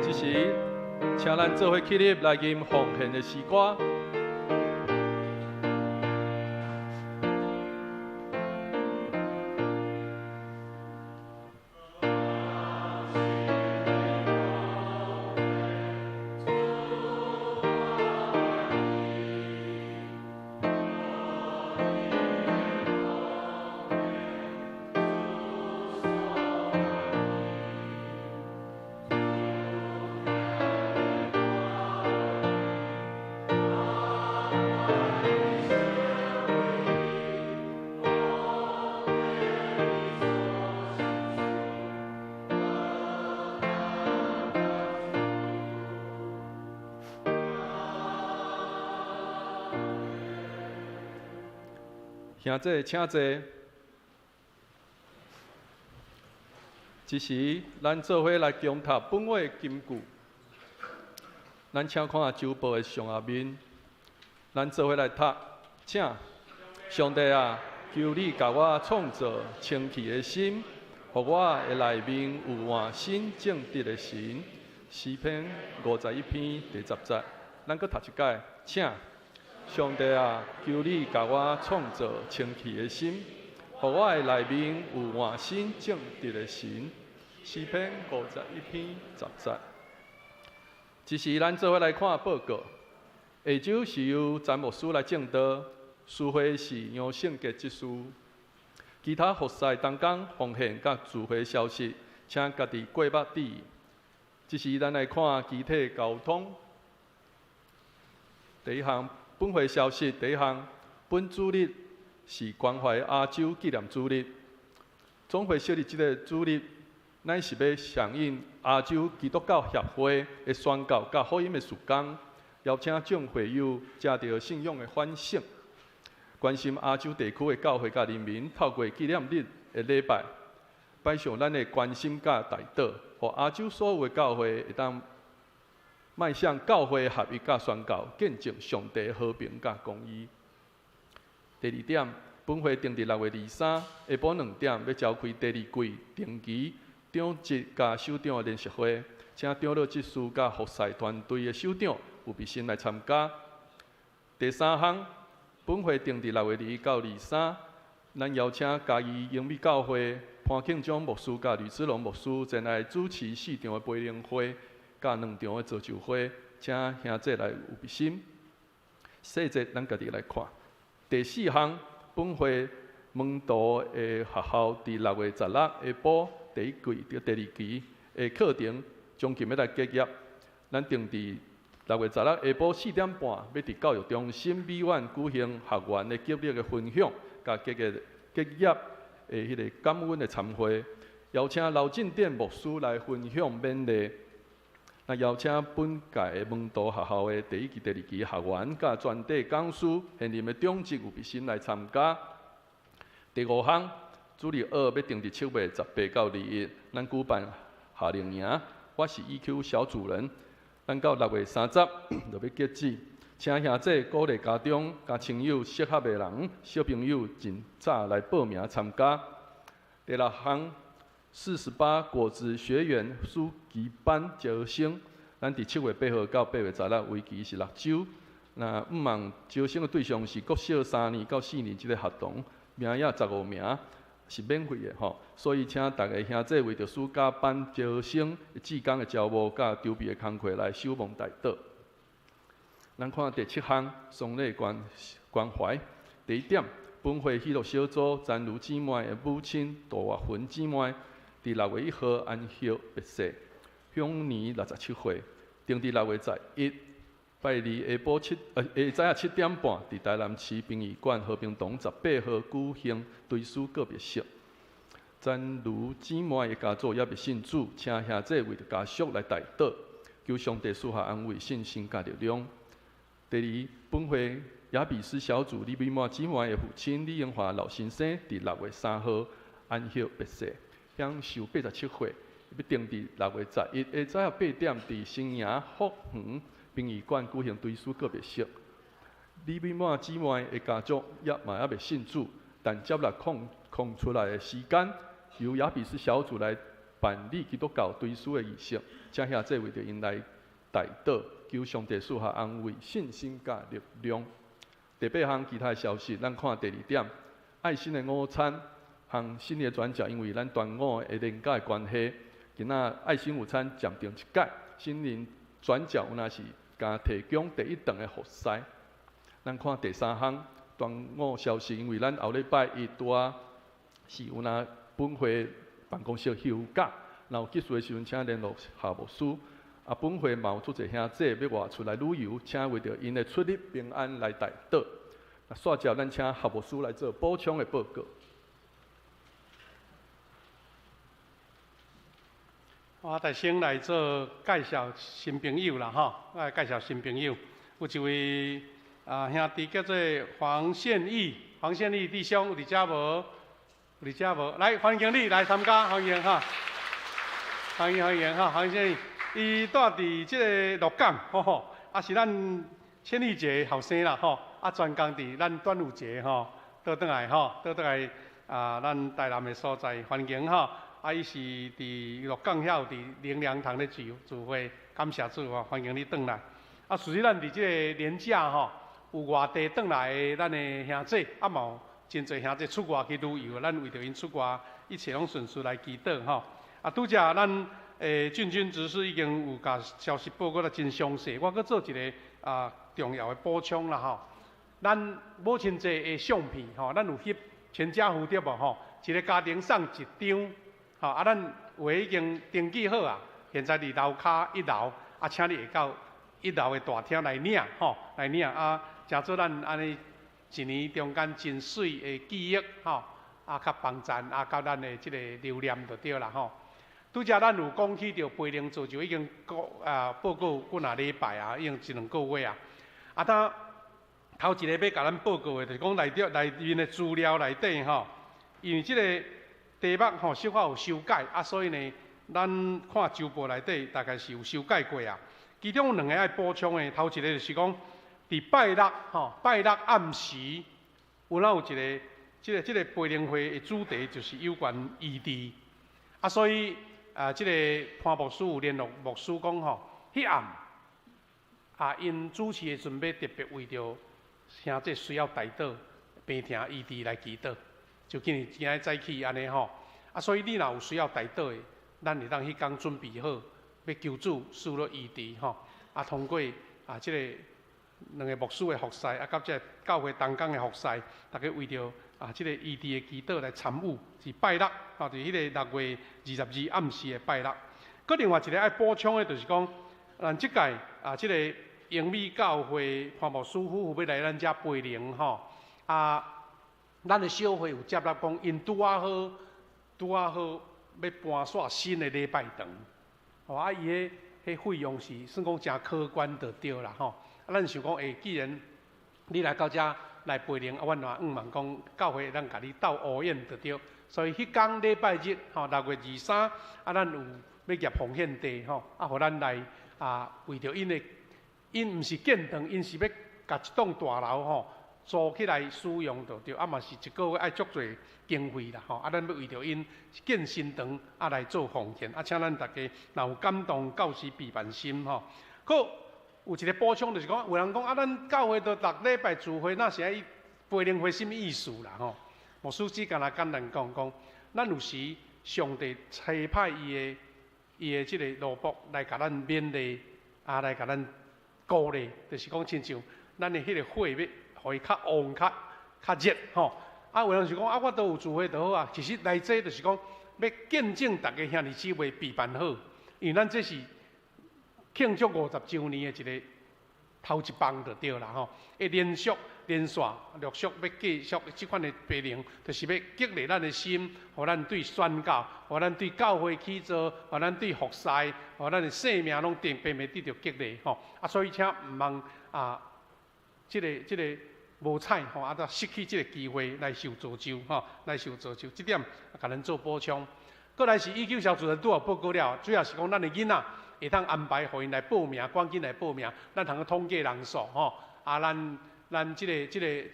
這時，請咱做伙起立來吟奉獻的詩歌。兄弟，請坐。這時，咱做伙來恭讀本會金句。咱請看周報的上下面，咱做伙來讀，請上帝啊，求你共我創造清氣的心，予我的內面有換新正直的神。詩篇51篇第10節，咱閣讀一擺，請。上帝啊，求你共我創造清氣的心，予我的內面有換新正直的神。詩篇51篇10節。這時，咱做伙來看報告。下晝是由詹牧師來證道，司會是楊聖傑執事。其他服侍同工奉獻佮聚會消息，請家己過目注意。這時，咱來看肢體溝通。第一項。本會消息第一項，本主日是關懷亞洲紀念主日。总会设立這个主日，乃是欲响应亚洲基督教协会的宣告佮福音的事工，邀请众会友藉著信仰的反省，关心亚洲地区的教会佮人民，透过纪念日的礼拜，摆上咱的关心佮代祷，予亚洲所有的教会会当迈向教会合一佮宣告，见证上帝和平佮公义。第二点，本会定伫6月23下晡2点，欲召开第二季定期长执佮首长的联席会，请长老执事佮服侍团队的首长有必先来参加。第三项，本会定伫6月21到23，咱邀请嘉义英美教会潘庆章牧师佮吕子龙牧师前来主持四场的培灵会，佮两场的造就会，请兄弟来有必心。细节咱家己来看。第四项，本会门徒的学校伫6月16下晡第一季到第二期的课程将近欲来结业。咱定伫6月16下晡4点半，欲伫教育中心美苑举行学员的结业的分享，佮结业的彼个感恩的餐会，邀请刘进典牧师来分享勉励。那邀请本届的门徒学校的第一期、第二期学员，佮全体讲师、现任的长执有必先来参加。第五项，主日学欲定伫7月18到21，咱举办夏令营。我是 EQ 小主人，咱到6月30就欲截止，请兄弟鼓励家中、佮亲友适合的人、小朋友尽早来报名参加。第六项，48果子学员暑期班招生，咱伫7月8号到8月16，为期是6周。那毋望招生的对象是国小3年到4年这个学童，名额15名，是免费的吼。所以请逐家兄弟为著暑假班招生、志工的招募佮筹备的工课来守望代祷。咱看第七项，丧礼关怀。第一点，本会喜乐小组詹如姊妹的母亲杜月云姊妹，伫6月1号安息别逝，享年67岁。定伫6月11，拜二下早7点半，伫台南市殡仪馆和平堂18号举行追思告别式。詹如姊妹的家族犹未信主，请兄弟为著家属来代祷，求上帝赐下安慰、信心佮力量。第二，本会雅比斯小组李美满姊妹的父亲李英华老先生，伫6月3号安息别逝，享寿87岁。欲定伫6月11下早8点，伫新营福园殡仪馆举行追思告别式。李美满姊妹的家族也嘛犹未信主，但接纳空空出来的时间，由雅比斯小组来办理基督教追思的仪式，请兄弟为著𪜶来代祷，求上帝赐下安慰、信心佮力量。第八项其他的消息，咱看第二点，爱心的午餐和新的转角，因为咱端午的连假的关系，今仔爱心午餐暂停一摆，心灵转角有若是共提供第一顿的服侍。咱看第三项端午消息，因为咱后礼拜一拄仔是有若本会办公室休假，若有急事的时阵，请联络夏牧师。啊，本会嘛有足济兄弟欲外出来旅游，请为著𪜶的出入平安来代祷。啊，煞接咱请夏牧师来做补充的报告。我代先来做介绍新朋友啦，吼，我来介绍新朋友。有一位兄弟叫做黄宪义，黄宪义弟兄有伫遮无？有伫遮无？来，欢迎你来参加，欢迎哈，欢迎欢迎哈，黄宪义，伊住伫这个鹿港，吼吼，是咱千里节后生啦，吼，专工伫咱端午节吼，倒转来吼，倒转来啊，咱台南的所在，欢迎吼。伊是伫鹿港遐有伫灵粮堂咧聚会，感谢主吼，欢迎你转来。事实咱伫这个年假吼，有外地转来的咱的兄弟，嘛有真济兄弟出外去旅游，咱为著𪜶出外，一切拢顺遂来祈祷吼。拄则咱俊君执事已经有共消息报告得真详细，我阁做一个重要的补充啦吼。咱母亲节的相片吼，咱有翕全家福对无吼？一个家庭送一张。吼，咱有的已经登记好啊，现在伫楼跤1楼，请你会到1楼的大厅来领吼，来领啊，成做咱按呢一年中间真媠的记忆吼。啊，佮幫贊啊，佮咱的這個留念就對啦吼。拄才咱有講起著培靈造就已經講啊報告幾若禮拜啊，已經一兩個月啊。啊，當頭一個欲共咱報告的，就是講內底內面的資料內底吼，因為這個題目吼小可有修改啊，所以呢，咱看週報內底大概是有修改過啊。其中有兩個愛補充的，頭一個就是講，佇拜六吼，拜六暗時，有咱有一個這個培靈會的主題就是有關醫治，啊，所以啊，這個潘牧師有聯絡牧師講吼，彼暗啊，𪜶主持的時陣欲特別為著兄弟需要代禱病疼醫治來祈禱，就今日今仔早起按呢吼，啊，所以你若有需要代禱的，咱會當彼工準備好，欲求主賜予醫治吼，啊，通過啊，這個兩個牧師的服侍，啊，佮這個教會同工的服侍，逐家為著啊，這個醫治的祈禱來參與，是拜六，吼，佇彼個6月22暗時的拜六。閣另外一個愛補充的，就是講，咱這屆啊，這個英美教會潘牧師夫婦欲來咱遮培靈吼，啊，咱的小會有接納講，𪜶拄仔好，拄仔好欲搬煞新的禮拜堂，吼，啊，伊彼彼費用是算講誠可觀就對啦吼。啊，咱想講，欸，既然你來到遮來培靈，啊，阮嘛向望講教會會當共你鬥烏演就對。所以彼工禮拜日吼，6月23，啊，咱有欲攑奉獻袋吼，啊，予咱來啊，為著𪜶的，𪜶毋是建堂，𪜶是欲共一棟大樓吼租起來使用就對，啊嘛是一個月愛足濟經費啦吼，啊，咱欲為著𪜶建新堂啊來做奉獻，啊，請咱逐家若有感動，到時備辦心吼。閣有一個補充，就是講有人講啊，咱教會都逐禮拜聚會，那是愛培靈會啥物意思啦吼？牧師只干焦簡單講講，咱有時上帝差派伊的這個奴僕來共咱勉勵，啊來共咱鼓勵，就是講親像咱的彼個火欲予伊較旺、較較熱吼。啊，有人是講啊，我都有聚會就好啊。其實來這就是講，欲見證逐家兄弟姊妹備辦好，因為咱這是慶祝50週年的一個頭一棒就對啦吼。會連續、連續、陸續欲繼續這款的培靈，就是欲激勵咱的心，予咱對宣教，予咱對教會起造，予咱對服侍，予咱的生命攏定平平得著激勵吼。啊，所以請毋通啊，這個無彩吼，啊，就失去這個機會來受造就吼，來受造就，這點共咱做補充。過來是 EQ 小主任拄仔報告了，主要是講咱的囡仔會當安排予𪜶來報名，趕緊來報名，咱通去統計人數吼。啊，咱這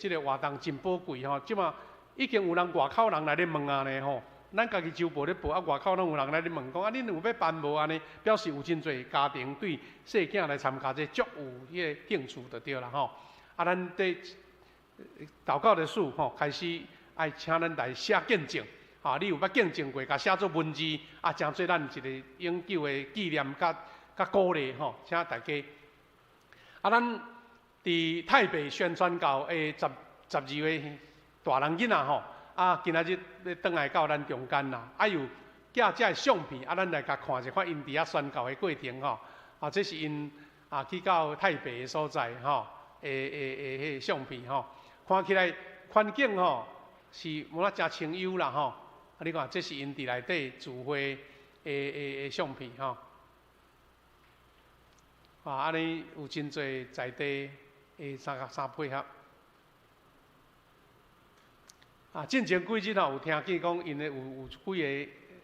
個活動真寶貴吼，這馬已經有人外口人來咧問啊呢吼。咱家己週報咧報，啊外口攏有人來咧問講啊，恁有欲辦無按呢？表示有真濟家庭對細囝來參加這足有彼個興趣就對啦吼。啊，咱佇禱告的事吼，開始愛請咱來寫見證，吼，你有捌見證過，共寫做文字，啊，成做咱一個永久的紀念，佮佮鼓勵吼，請大家。啊，咱佇台北宣傳教的12個大人囡仔吼，啊，今仔日欲轉來到咱中間啦，啊，有寄這个相片，啊，咱來共看一下，看𪜶佇遐宣教的過程吼，啊，這是𪜶啊去到台北的所在吼，的彼个相片吼，看起來環境吼是無啦誠清幽啦吼，啊，你看這是𪜶佇內底聚會的相片吼，啊，按呢有真濟在地的相相配合。啊，進前幾日吼有聽見講，𪜶的有幾個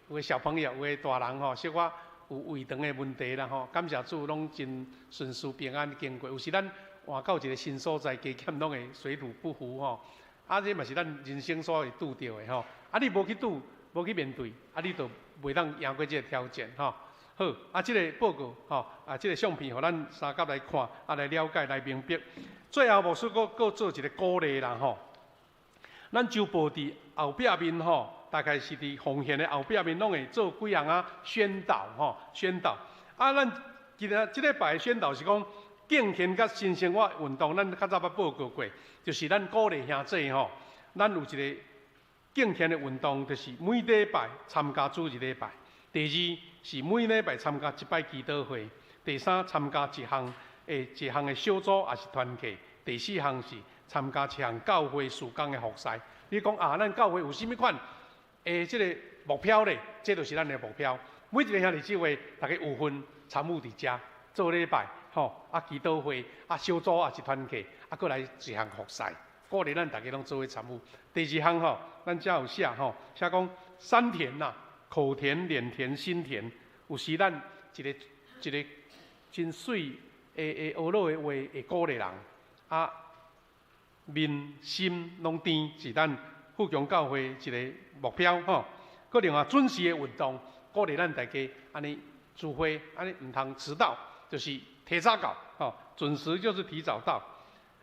有的小朋友，有的大人吼，小可有胃腸的問題啦吼。感謝主，攏真順遂平安經過。有時咱換到一個新所在，加減攏會水土不服吼。啊，這嘛是咱人生所會拄著的吼。啊，你無去拄，無去面對，啊，你就袂當贏過這個挑戰吼。好，啊，這個報告吼，啊，這個相片，予咱三甲來看，啊，來了解，來明白。最後，牧師閣閣做一個鼓勵啦吼。咱週報佇後壁面吼，大概是佇奉獻的後壁面，攏會做幾項仔宣導吼，宣導。啊，咱今仔這禮拜的宣導是講敬虔佮新生活運動，咱較早捌報告過，就是咱鼓勵兄弟吼，咱有一個敬虔的運動，就是每禮拜參加主日禮拜。第二是每禮拜參加一擺祈禱會。第三參加一項的一項的小組，抑是團契。第四項是參加一項教會事工的服侍。你講啊，咱教會有啥物款的這个目標咧？這就是咱的目標。每一个兄弟姊妹，大家有份參與佇遮做禮拜，吼啊祈禱會啊小組也是團契，啊閣來一項服侍，鼓勵咱大家攏做伙參與。第二項吼，咱遮有寫吼，寫講三甜啦，口甜、臉甜、心甜。有時咱一個一個真媠的的學樂的話會鼓勵人，啊面心攏甜，是咱富強教會一個目標吼。閣另外準時的運動，鼓勵咱大家按呢聚會，按呢毋通遲到，就是提早到吼，準時就是提早到。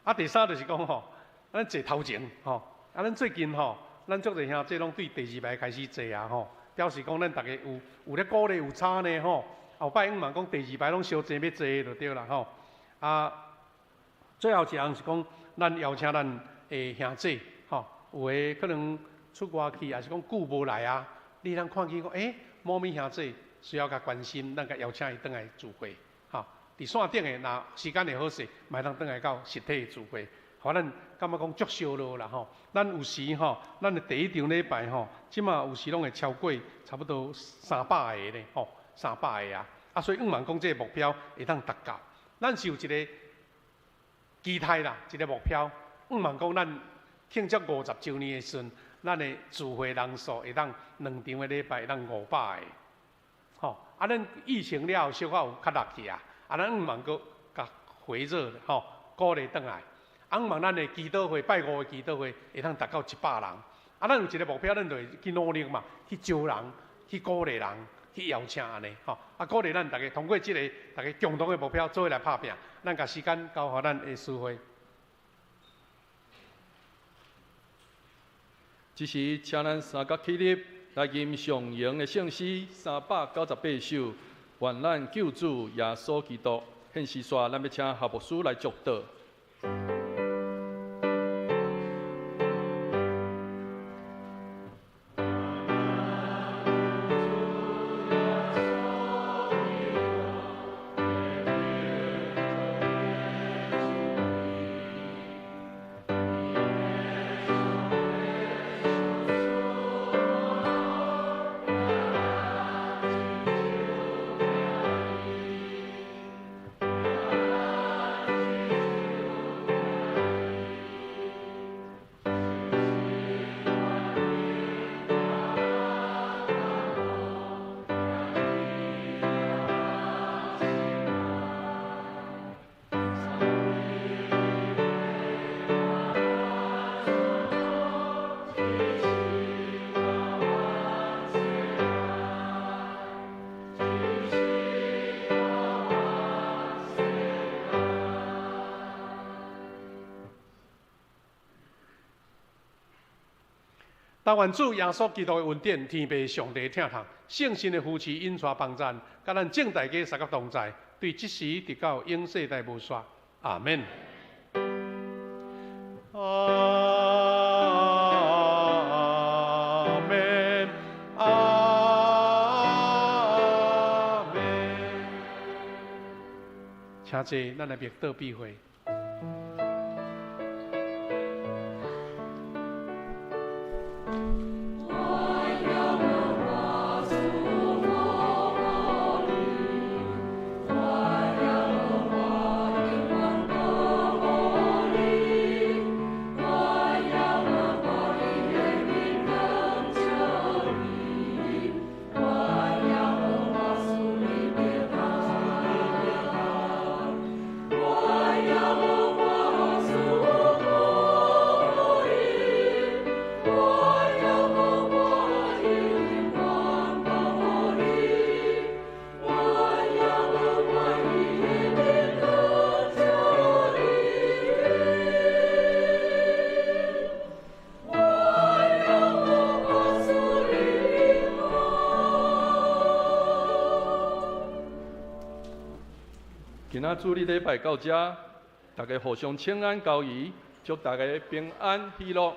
啊，第三就是講吼，咱坐頭前吼，啊，咱最近吼，咱足濟兄弟攏對第二排開始坐啊吼，表示講咱大家有咧鼓勵有差呢吼。後擺毋嘛講第二排攏相爭欲坐就對啦吼。啊，最後一項是講，咱邀請咱的兄弟吼，有的可能出外去，抑是講久無來啊，你通看見講，欸，某物兄弟需要共關心，咱共邀請伊轉來聚會，吼。佇線頂的，若時間會好勢，嘛會當轉來到實體的聚會。予咱感覺講足燒熱啦吼。咱有時吼，咱的第一場禮拜吼，這馬有時攏會超過差不多300個咧吼，300個啊。啊，所以向望講這個目標會當達到。咱是有一個期待啦，一個目標。向望講咱慶祝50週年的時陣，咱的聚會人數會當兩場的禮拜會當500個。吼，啊，咱疫情了後小可有較落去啊，啊，咱向望閣共回熱吼，鼓勵轉來。啊，向望咱的祈禱會，拜五的祈禱會會當達到100人。啊，咱有一個目標，咱就會去努力嘛，去招人，去鼓勵人，去邀請按呢，吼。啊，鼓勵咱大家通過這个大家共同的目標，做伙來拍拚。咱共時間交予咱的司會。這時，請咱三角起立，來吟上榮的聖詩398首，願咱救主耶穌基督。現時煞，咱欲請何牧師來祝禱。但願主耶穌基督的恩典，天父上帝疼痛，聖神的扶持、引帶幫贊，佮咱眾大家三個同在，對這時直到永世代無煞。阿們。阿們，阿們。請坐，咱來默禱閉會。今仔主日礼拜到遮，大家互相請安交誼，祝大家平安喜樂。